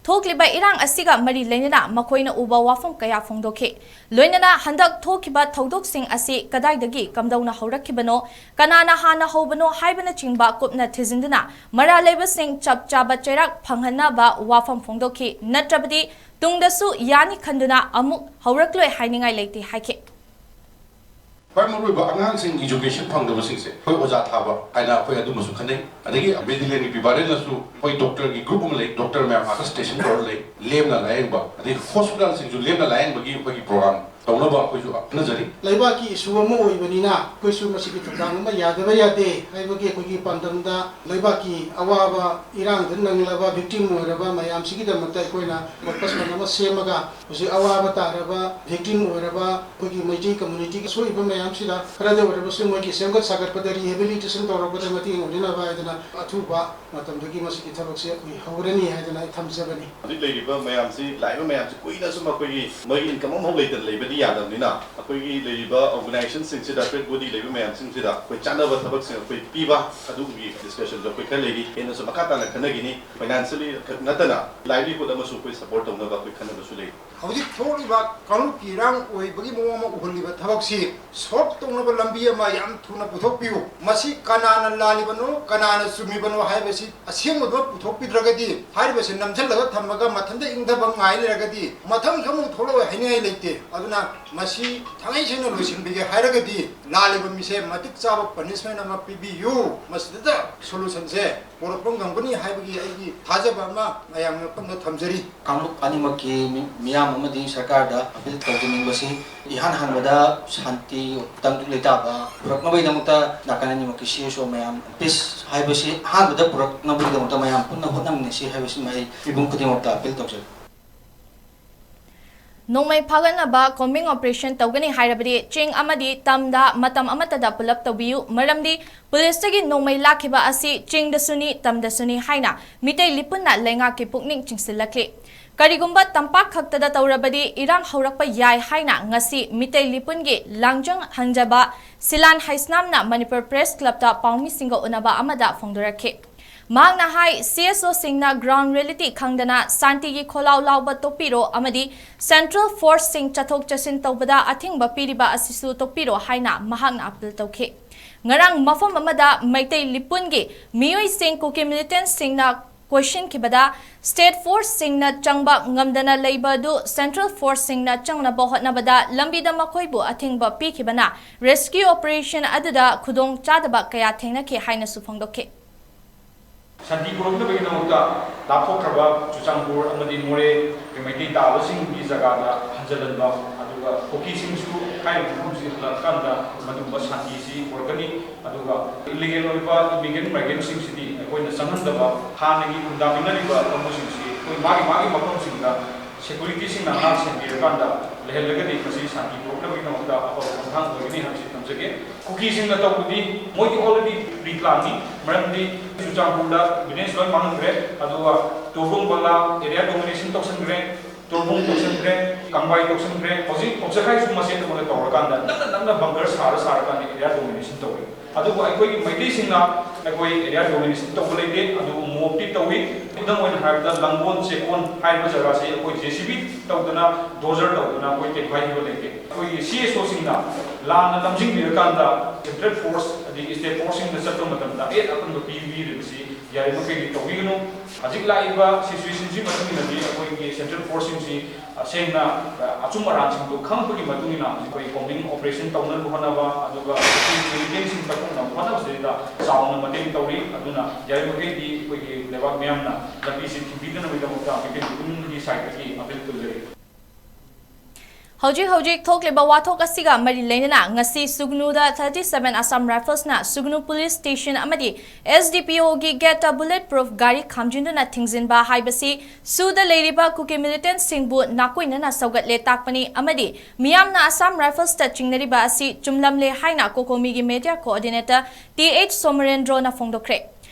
ꯊꯣꯛꯂꯤꯕ ꯏꯔꯥꯡ ꯑꯁꯤꯒ ꯃꯔꯤ ꯂꯩꯅꯅ ꯃꯈꯣꯏꯅ ꯎꯕ ꯋꯥꯐꯝ ꯀꯌꯥ ꯐꯣꯡꯗꯣꯛꯈꯤ꯫ ꯂꯣꯏꯅꯅ ꯍꯟꯗꯛ ꯊꯣꯛꯈꯤꯕ ꯊꯧꯗꯣꯛꯁꯤꯡ ꯑꯁꯤ ꯀꯗꯥꯏꯗꯒꯤ ꯀꯝꯗꯧꯅ ꯍꯧꯔꯛꯈꯤꯕꯅꯣ, ꯀꯅꯥꯅ ꯍꯥꯟꯅ ꯍꯧꯕꯅꯣ ꯍꯥꯏꯕꯅꯆꯤꯡꯕ ꯀꯨꯞꯅ ꯊꯤꯖꯤꯟꯗꯨꯅ ꯃꯔꯥꯜ ꯂꯩꯕꯁꯤꯡ ꯆꯞ ꯆꯥꯕ ꯆꯩꯔꯥꯛ ꯐꯪꯍꯟꯅꯕ ꯋꯥꯐꯝ ꯐꯣꯡꯗꯣꯛꯈꯤ꯫ ꯅꯠꯇ꯭ꯔꯕꯗꯤ ꯇꯨꯡꯗꯁꯨ ꯌꯥꯅꯤ ꯈꯟꯗꯨꯅ ꯑꯃꯨꯛ ꯍꯧꯔꯛꯂꯣꯏ ꯍꯥꯏꯅꯤꯡꯉꯥꯏ ꯂꯩꯇꯦ ꯍꯥꯏꯈꯤ꯫ ꯈ꯭ꯋꯥꯏ ꯃꯔꯨꯑꯣꯏꯕ ꯑꯉꯥꯡꯁꯤꯡ ꯏꯖꯨꯀꯦꯁꯟ ꯐꯪꯗꯕꯁꯤꯡꯁꯦ ꯑꯩꯈꯣꯏ ꯑꯣꯖꯥ ꯊꯥꯕ ꯍꯥꯏꯅ ꯑꯩꯈꯣꯏ ꯑꯗꯨꯃꯁꯨ ꯈꯟꯅꯩ꯫ ꯑꯗꯒꯤ ꯃꯦꯗꯤꯂꯦꯟꯒꯤ ꯄꯤꯕꯥꯔꯦꯜꯅꯁꯨ ꯑꯩꯈꯣꯏ ꯗꯣꯛꯇꯔꯒꯤ ꯒ꯭ꯔꯨꯞ ꯑꯃ ꯂꯩ, ꯗꯣꯛꯇꯔ ꯃꯌꯥꯝ ꯑꯥꯗ ꯁ꯭ꯇꯦꯁꯟ ꯇꯧꯔ ꯂꯩ, ꯂꯦꯝꯅ ꯂꯥꯌꯦꯡꯕ, ꯑꯗꯩ ꯍꯣꯁꯄꯤꯇꯥꯜꯁꯤꯡꯁꯨ ꯂꯦꯝꯅ ꯂꯥꯌꯦꯡꯕꯒꯤ ꯑꯩꯈꯣꯏꯒꯤ ꯄ꯭ꯔꯣꯒ꯭ꯔꯥꯝ ꯇꯧꯅꯕ ꯑꯩꯈꯣꯏꯁꯨ ꯍꯣꯠꯅꯖꯔꯤ꯫ ꯂꯩꯕꯥꯛꯀꯤ issue ꯑꯃ ꯑꯣꯏꯕꯅꯤꯅ ꯑꯩꯈꯣꯏꯁꯨ ꯃꯁꯤꯒꯤ ꯊꯧꯗꯥꯡ ꯑꯃ ꯌꯥꯗꯕ ꯌꯥꯗꯦ ꯍꯥꯏꯕꯒꯤ ꯑꯩꯈꯣꯏꯒꯤ ꯄꯥꯟꯗꯝꯗ ꯂꯩꯕꯥꯛꯀꯤ ꯑꯋꯥꯕ ꯏꯔꯥꯡꯗ ꯅꯪꯂꯕ victim ꯑꯣꯏꯔꯕ ꯃꯌꯥꯝꯁꯤꯒꯤꯗꯃꯛꯇ ꯑꯩꯈꯣꯏꯅ corpus fund ꯑꯃ ꯁꯦꯝꯃꯒ ꯍꯧꯖꯤꯛ ꯑꯋꯥꯕ ꯇꯥꯔꯕ victim ꯑꯣꯏꯔꯕ ꯑꯩꯈꯣꯏꯒꯤ ꯃꯩꯇꯩ communityꯒꯤ ꯁꯣꯛꯏꯕ ꯃꯌꯥꯝꯁꯤꯗ ꯈꯔꯗ ꯑꯣꯏꯔꯕꯁꯨ ꯃꯣꯏꯒꯤ ꯁꯦꯝꯒꯠ ꯁꯥꯒꯠꯄꯗ rehabilitation ꯇꯧꯔꯛꯄꯗ ꯃꯇꯦꯡ ꯑꯣꯏꯅꯅꯕ ꯍꯥꯏꯗꯅ ꯑꯊꯨꯕ ꯃꯇꯝꯗꯒꯤ ꯃꯁꯤꯒꯤ ꯊꯕꯛꯁꯦ ꯑꯩꯈꯣꯏ ꯍꯧꯔꯅꯤ ꯍꯥꯏꯗꯅ ꯑꯩ ꯊꯝꯖꯕꯅꯤ꯫ ꯍꯧꯖꯤꯛ ꯂꯩꯔꯤꯕ ꯃꯌꯥꯝꯁꯤ, ꯂꯥꯛꯏꯕ ꯃꯌꯥꯝꯁꯤ ꯀꯨꯏꯅ ꯁꯨꯝ ꯑꯩꯈꯣꯏꯒꯤ ꯃꯣꯏꯒꯤ income ꯑꯃꯐꯥꯎ ꯂꯩꯇꯅ ꯂꯩꯕꯗꯤ ꯌꯥꯗꯕꯅꯤꯅ, ꯑꯩꯈꯣꯏꯒꯤ ꯂꯩꯔꯤꯕ organizationꯁꯤꯡꯁꯤꯗ, private body ꯂꯩꯕ ꯃꯌꯥꯝꯁꯤꯡꯁꯤꯗ ꯑꯩꯈꯣꯏ ꯆꯥꯟꯅꯕ ꯊꯕꯛꯁꯤꯡ ꯑꯩꯈꯣꯏ ꯄꯤꯕ, ꯑꯗꯨꯒꯤ discussionꯁꯨ ꯑꯩꯈꯣꯏ ꯈꯔ ꯂꯩꯔꯤ꯫ ꯍꯦꯟꯅꯁꯨ ꯃꯈꯥ ꯇꯥꯅ ꯈꯟꯅꯈꯤꯅꯤ꯫ Financially ꯈꯛ ꯅꯠꯇꯅ livelihood ꯑꯃꯁꯨ ꯑꯩꯈꯣꯏ support ꯇꯧꯅꯕ ꯑꯩꯈꯣꯏ ꯈꯟꯅꯕꯁꯨ ꯂꯩꯔꯤ꯫ ꯍꯧꯖꯤꯛ ꯊꯣꯛꯂꯤꯕ ꯀꯥꯡꯂꯨꯞꯀꯤ ꯏꯔꯥꯡ ꯑꯣꯏꯕꯒꯤ ꯃꯑꯣꯡ ꯑꯃ ꯎꯍꯜꯂꯤꯕ ꯊꯕꯛꯁꯤ solve ꯇꯧꯅꯕ ꯂꯝꯕꯤ ꯑꯃ ꯌꯥꯝ ꯊꯨꯅ ꯄꯨꯊꯣꯛꯄꯤꯌꯨ꯫ ꯃꯁꯤ ꯀꯅꯥꯅ ꯂꯥꯜꯂꯤꯕꯅꯣ, ꯀꯅꯥꯅ ꯆꯨꯝꯃꯤꯕꯅꯣ ꯍꯥꯏꯕꯁꯤ ꯑꯁꯦꯡꯕꯗꯨ ꯄꯨꯊꯣꯛꯄꯤꯗ꯭ꯔꯒꯗꯤ, ꯍꯥꯏꯔꯤꯕꯁꯤ ꯅꯝꯁꯤꯜꯂꯒ ꯊꯝꯃꯒ ꯃꯊꯟꯇ ꯏꯪꯊꯕ ꯉꯥꯏ ꯂꯩꯔꯒꯗꯤ, ꯃꯊꯪꯁꯨ ꯑꯃꯨꯛ ꯊꯣꯛꯂꯛꯑꯣꯏ ꯍꯥꯏꯅꯤꯡꯉꯥꯏ ꯂꯩꯇꯦ꯫ ꯑꯗꯨꯅ ꯃꯁꯤ ꯊꯥꯡꯉꯩ ꯁꯦꯡꯅ ꯂꯣꯏꯁꯤꯟꯕꯤꯒꯦ ꯍꯥꯏꯔꯒꯗꯤ, ꯂꯥꯜꯂꯤꯕ ꯃꯤꯁꯦ ꯃꯇꯤꯛ ꯆꯥꯕ punishment ꯑꯃ ꯄꯤꯕꯤꯌꯨ꯫ ꯃꯁꯤꯗ solutionꯁꯦ ꯄꯨꯔꯛꯄ ꯉꯝꯒꯅꯤ ꯍꯥꯏꯕꯒꯤ ꯑꯩꯒꯤ ꯊꯥꯖꯕ ꯑꯃ ꯃꯌꯥꯝꯒꯤ ꯃꯐꯝꯗ ꯊꯝꯖꯔꯤ꯫ ꯀꯥꯡꯂꯨꯞ ꯑꯅꯤꯃꯛꯀꯤ ꯃꯤ-, ꯃꯤꯌꯥꯝ ꯑꯃꯗꯤ ꯁꯔꯀꯥꯔꯗ appeal ꯇꯧꯖꯅꯤꯡꯕꯁꯤ, ꯏꯍꯥꯟ ꯍꯥꯟꯕꯗ ꯁꯥꯟꯇꯤ ꯇꯪꯗꯨ ꯂꯩꯇꯥꯕ ꯄꯨꯔꯛꯅꯕꯒꯤꯗꯃꯛꯇ ꯅꯥꯀꯜ ꯑꯅꯤꯃꯛꯀꯤ C S O ꯃꯌꯥꯝ, peace ꯍꯥꯏꯕꯁꯤ ꯑꯍꯥꯟꯕꯗ ꯄꯨꯔꯛꯅꯕꯒꯤꯗꯃꯛꯇ ꯃꯌꯥꯝ ꯄꯨꯟꯅ ꯍꯣꯠꯅꯃꯤꯟꯅꯁꯤ ꯍꯥꯏꯕꯁꯤꯃ ꯑꯩ ꯃꯤꯄꯨꯝ ꯈꯨꯗꯤꯡꯃꯛꯇ appeal ꯇꯧꯖꯔꯤ꯫ ꯅꯣꯡꯃꯩ ꯐꯥꯒꯠꯅꯕ combing operation ꯇꯧꯒꯅꯤ ꯍꯥꯏꯔꯕꯗꯤ ꯆꯤꯡ ꯑꯃꯗꯤ ꯇꯝꯗ ꯃꯇꯝ ꯑꯃꯠꯇꯗ ꯄꯨꯂꯞ ꯇꯧꯕꯤꯌꯨ, ꯃꯔꯝꯗꯤ ꯄꯨꯂꯤꯁꯇꯒꯤ ꯅꯣꯡꯃꯩ ꯂꯥꯛꯈꯤꯕ ꯑꯁꯤ ꯆꯤꯡꯗꯁꯨꯅꯤ, ꯇꯝꯗꯁꯨꯅꯤ ꯍꯥꯏꯅ ꯃꯤꯇꯩ ꯂꯤꯄꯨꯟꯅ ꯂꯩꯉꯥꯛꯀꯤ ꯄꯨꯛꯅꯤꯡ ꯆꯤꯡꯁꯤꯜꯂꯛꯂꯤ꯫ ꯀꯔꯤꯒꯨꯝꯕ ꯇꯝꯄꯥꯛ ꯈꯛꯇꯗ ꯇꯧꯔꯕꯗꯤ ꯏꯔꯥꯡ ꯍꯧꯔꯛꯄ ꯌꯥꯏ ꯍꯥꯏꯅ ꯉꯁꯤ ꯃꯤꯇꯩ ꯂꯤꯄꯨꯟꯒꯤ ꯂꯥꯡꯖꯪ ꯍꯟꯖꯕ ꯁꯤꯂꯥꯟ ꯍꯩꯁꯅꯥꯝꯅ Manipur Press Clubꯇ ꯄꯥꯎꯃꯤꯁꯤꯡꯒ ꯎꯅꯕ ꯑꯃꯗ ꯐꯣꯡꯗꯣꯔꯛꯈꯤ꯫ ꯃꯍꯥꯛꯅ ꯍꯥꯏ, C S Oꯁꯤꯡꯅ ground reality ꯈꯪꯗꯅ ꯁꯥꯟꯇꯤꯒꯤ ꯈꯣꯜꯂꯥꯎ ꯂꯥꯎꯕ ꯇꯣꯛꯄꯤꯔꯣ ꯑꯃꯗꯤ Central Forceꯁꯤꯡ ꯆꯠꯊꯣꯛ ꯆꯠꯁꯤꯟ ꯇꯧꯕꯗ ꯑꯊꯤꯡꯕ ꯄꯤꯔꯤꯕ ꯑꯁꯤꯁꯨ ꯇꯣꯛꯄꯤꯔꯣ ꯍꯥꯏꯅ ꯃꯍꯥꯛꯅ appeal ꯇꯧꯈꯤ꯫ ꯉꯔꯥꯡ ꯃꯐꯝ ꯑꯃꯗ ꯃꯩꯇꯩ ꯂꯤꯄꯨꯟꯒꯤ ꯃꯤꯑꯣꯏꯁꯤꯡ ꯀꯨꯀꯤ militantꯁꯤꯡꯅ ꯀꯣꯏꯁꯤꯟꯈꯤꯕꯗ State Forceꯁꯤꯡꯅ ꯆꯪꯕ ꯉꯝꯗꯅ ꯂꯩꯕ ꯑꯗꯨ Central Forceꯁꯤꯡꯅ ꯆꯪꯅꯕ ꯍꯣꯠꯅꯕꯗ ꯂꯝꯕꯤꯗ ꯃꯈꯣꯏꯕꯨ ꯑꯊꯤꯡꯕ ꯄꯤꯈꯤꯕꯅ rescue operation ꯑꯗꯨꯗ ꯈꯨꯗꯣꯡ ꯆꯥꯗꯕ ꯀꯌꯥ ꯊꯦꯡꯅꯈꯤ ꯍꯥꯏꯅꯁꯨ ꯐꯣꯡꯗꯣꯛꯈꯤ꯫ ꯁꯥꯟꯇꯤ ꯄꯨꯔꯛꯅꯕꯒꯤꯗꯃꯛꯇ ꯂꯥꯞꯊꯣꯛꯈ꯭ꯔꯕ ꯆꯨꯔꯆꯥꯟꯄꯨꯔ ꯑꯃꯗꯤ ꯃꯣꯔꯦ ꯃꯩꯇꯩ ꯇꯥꯕꯁꯤꯡꯒꯤ ꯖꯒꯥꯗ ꯍꯟꯖꯤꯜꯍꯟꯕ ꯑꯗꯨ ꯑꯗꯨꯒ ꯀꯨꯀꯤꯁꯤꯡꯁꯨ ꯍꯥꯏꯔꯤꯕ ꯃꯐꯝꯁꯤ ꯍꯜꯂꯛꯑꯀꯥꯟꯗ ꯃꯗꯨꯒꯨꯝꯕ ꯁꯥꯟꯇꯤꯁꯤ ꯄꯨꯔꯛꯀꯅꯤ꯫ ꯑꯗꯨꯒ ꯏꯂꯤꯒꯦꯜ ꯑꯣꯏꯕ ꯏꯃꯤꯒ꯭ꯔꯦꯟ ꯃꯥꯏꯒ꯭ꯔꯦꯟꯁꯤꯡꯁꯤꯗꯤ ꯑꯩꯈꯣꯏꯅ ꯆꯪꯍꯟꯗꯕ, ꯍꯥꯟꯅꯒꯤ ꯈꯨꯟꯗꯥꯃꯤꯟꯅꯔꯤꯕ ꯀꯥꯡꯕꯨꯁꯤꯡꯁꯤ ꯑꯩꯈꯣꯏ ꯃꯥꯒꯤ ꯃꯥꯒꯤ ꯃꯐꯝꯁꯤꯡꯗ ꯁꯦꯀ꯭ꯌꯨꯔꯤꯇꯤꯁꯤꯡꯅ ꯉꯥꯛ ꯁꯦꯟꯕꯤꯔꯀꯥꯟꯗ ꯂꯩꯍꯜꯂꯒꯗꯤ ꯃꯁꯤ ꯁꯥꯟꯇꯤ ꯄꯨꯔꯛꯅꯕꯒꯤꯗꯃꯛꯇ ꯑꯐꯕ ꯈꯣꯡꯊꯥꯡ ꯑꯣꯏꯒꯅꯤ ꯍꯥꯏꯕꯁꯤ ꯊꯝꯖꯒꯦ꯫ ꯀꯨꯀꯤꯁꯤꯡꯅ ꯇꯧꯕꯗꯤ ꯃꯣꯏꯗꯤ already pre-plan ꯅꯤ, ꯃꯔꯝꯗꯤ ꯆꯨꯔꯆꯥꯟꯄꯨꯔꯗ ꯚꯤꯂꯦꯖ ꯂꯣꯏ ꯃꯥꯡꯍꯟꯈ꯭ꯔꯦ, ꯑꯗꯨꯒ ꯇꯣꯔꯕꯨꯡ ꯕꯂꯥ ꯑꯦꯔꯤꯌꯥ ꯗꯣꯃꯤꯅꯦꯁꯟ ꯇꯧꯁꯟꯈ꯭ꯔꯦ, ꯇꯣꯔꯕꯨꯡ ꯇꯧꯁꯟꯈ꯭ꯔꯦ, ꯀꯪꯕꯥꯏ ꯇꯧꯁꯟꯈ꯭ꯔꯦ꯫ ꯍꯧꯖꯤꯛ ꯀꯣꯛꯆꯈꯥꯏꯁꯨ ꯃꯆꯦꯠ ꯑꯃꯒ ꯇꯧꯔꯀꯥꯟꯗ ꯅꯛꯅ ꯅꯛꯅ ꯕꯪꯀꯔ ꯁꯥꯔ ꯁꯥꯔꯀꯥꯟꯗ ꯑꯦꯔꯤꯌꯥ ꯗꯣꯃꯤꯅꯦꯁꯟ ꯇꯧꯔꯦ꯫ ꯑꯗꯨꯕꯨ ꯑꯩꯈꯣꯏꯒꯤ ꯃꯩꯇꯩꯁꯤꯡꯅ ꯑꯩꯈꯣꯏ ꯑꯦꯔꯤꯌꯥ ꯗꯣꯃꯤꯅꯦꯁꯟ ꯇꯧꯕ ꯂꯩꯇꯦ, ꯑꯗꯨꯕꯨ ꯃꯣꯞꯇꯤ ꯇꯧꯏ꯫ ꯈꯨꯗꯝ ꯑꯣꯏꯅ ꯍꯥꯏꯔꯕꯗ ꯂꯪꯒꯣꯜ ꯆꯦꯛꯀꯣꯟ ꯍꯥꯏꯔꯤꯕ ꯖꯒꯥꯁꯤ ꯑꯩꯈꯣꯏ ꯖꯦ ꯁꯤ ꯕꯤ ꯇꯧꯗꯅ, ꯗꯣꯖꯔ ꯇꯧꯗꯅ ꯑꯩꯈꯣꯏ ꯇꯦꯛꯈꯥꯏꯈꯤꯕ ꯂꯩꯇꯦ꯫ ꯑꯩꯈꯣꯏꯒꯤ ꯁꯤ ꯑꯦꯁ ꯑꯣꯁꯤꯡꯅ ꯂꯥꯟꯅ ꯂꯝꯖꯤꯡꯕꯤꯔꯀꯥꯟꯗ ꯁꯦꯟꯇ꯭ꯔꯦꯜ ꯐꯣꯔꯁ ꯑꯗꯒꯤ ꯁ꯭ꯇꯦꯠ ꯐꯣꯔꯁꯁꯤꯡꯗ ꯆꯠꯄ ꯃꯇꯝꯗ ꯑꯌꯦꯠ ꯑꯄꯟꯕ ꯄꯤꯕꯤꯔꯤꯕꯁꯤ ꯌꯥꯔꯤꯃꯈꯩꯗꯤ ꯇꯧꯕꯤꯒꯅꯨ꯫ ꯍꯧꯖꯤꯛ ꯂꯥꯛꯏꯕ ꯁꯤꯆꯨꯋꯦꯁꯟꯁꯤ ꯃꯇꯨꯡ ꯏꯟꯅꯗꯤ ꯑꯩꯈꯣꯏꯒꯤ ꯁꯦꯟꯇ꯭ꯔꯦꯜ ꯐꯣꯔꯁꯁꯤꯡꯁꯤ ꯇꯁꯦꯡꯅ ꯑꯆꯨꯝ ꯑꯔꯥꯟꯁꯤꯡꯗꯨ ꯈꯪꯕꯒꯤ ꯃꯇꯨꯡ ꯏꯟꯅ ꯑꯩꯈꯣꯏ ꯀꯣꯝꯕꯤꯡ ꯑꯣꯄꯔꯦꯁꯟ ꯇꯧꯅꯕ ꯍꯣꯠꯅꯕ, ꯑꯗꯨꯒ ꯃꯤꯂꯤꯇꯦꯟꯁꯤꯡ ꯀꯛꯊꯣꯛꯅꯕ ꯍꯣꯠꯅꯕꯁꯤꯗꯩꯗ ꯆꯥꯎꯅ ꯃꯇꯦꯡ ꯇꯧꯔꯤ꯫ ꯑꯗꯨꯅ ꯌꯥꯔꯤꯃꯈꯩꯗꯤ ꯑꯩꯈꯣꯏꯒꯤ ꯂꯩꯕꯥꯛ ꯃꯤꯌꯥꯝꯅ ꯂꯝꯕꯤꯁꯤ ꯊꯤꯡꯕꯤꯗꯅꯕꯒꯤꯗꯃꯛꯇ ꯃꯩꯇꯩ ꯄꯨꯝꯅꯃꯛꯀꯤ ꯁꯥꯏꯠꯇꯒꯤ ꯑꯄꯤꯜ ꯇꯧꯖꯔꯤ꯫ ꯍꯧꯖꯤꯛ ꯍꯧꯖꯤꯛ ꯊꯣꯛꯂꯤꯕ ꯋꯥꯊꯣꯛ ꯑꯁꯤꯒ ꯃꯔꯤ ꯂꯩꯅꯅ ꯉꯁꯤ ꯁꯨꯒꯅꯨꯗ thirty seven Assam Riflesꯅ ꯁꯨꯒꯅꯨ ꯄꯨꯂꯤꯁ ꯁ꯭ꯇꯦꯁꯟ ꯑꯃꯗꯤ S D P Oꯒꯤ ꯒꯦꯠꯇ ꯕꯨꯂꯦꯠ ꯄ꯭ꯔꯨꯐ ꯒꯥꯔꯤ ꯈꯥꯝꯖꯤꯟꯗꯨꯅ ꯊꯤꯡꯖꯤꯟꯕ ꯍꯥꯏꯕꯁꯤ ꯁꯨꯗ ꯂꯩꯔꯤꯕ ꯀꯨꯀꯤ ꯃꯤꯂꯤꯇꯦꯟꯠꯁꯤꯡꯕꯨ ꯅꯥꯀꯣꯏꯅꯅ ꯁꯧꯒꯠꯂꯦ ꯇꯥꯛꯄꯅꯤ ꯑꯃꯗꯤ ꯃꯤꯌꯥꯝꯅ Assam Riflesꯇ ꯆꯤꯡꯅꯔꯤꯕ ꯑꯁꯤ ꯆꯨꯝꯂꯝꯂꯦ ꯍꯥꯏꯅ ꯀꯣꯀꯣꯃꯤꯒꯤ ꯃꯦꯗꯤꯌꯥ ꯀꯣꯑꯣꯔꯗꯤꯅꯦꯇꯔ Th ꯁꯣꯃꯔꯦꯟꯗ꯭ꯔꯣꯅ ꯐꯣꯡꯗꯣꯛꯈ꯭ꯔꯦ꯫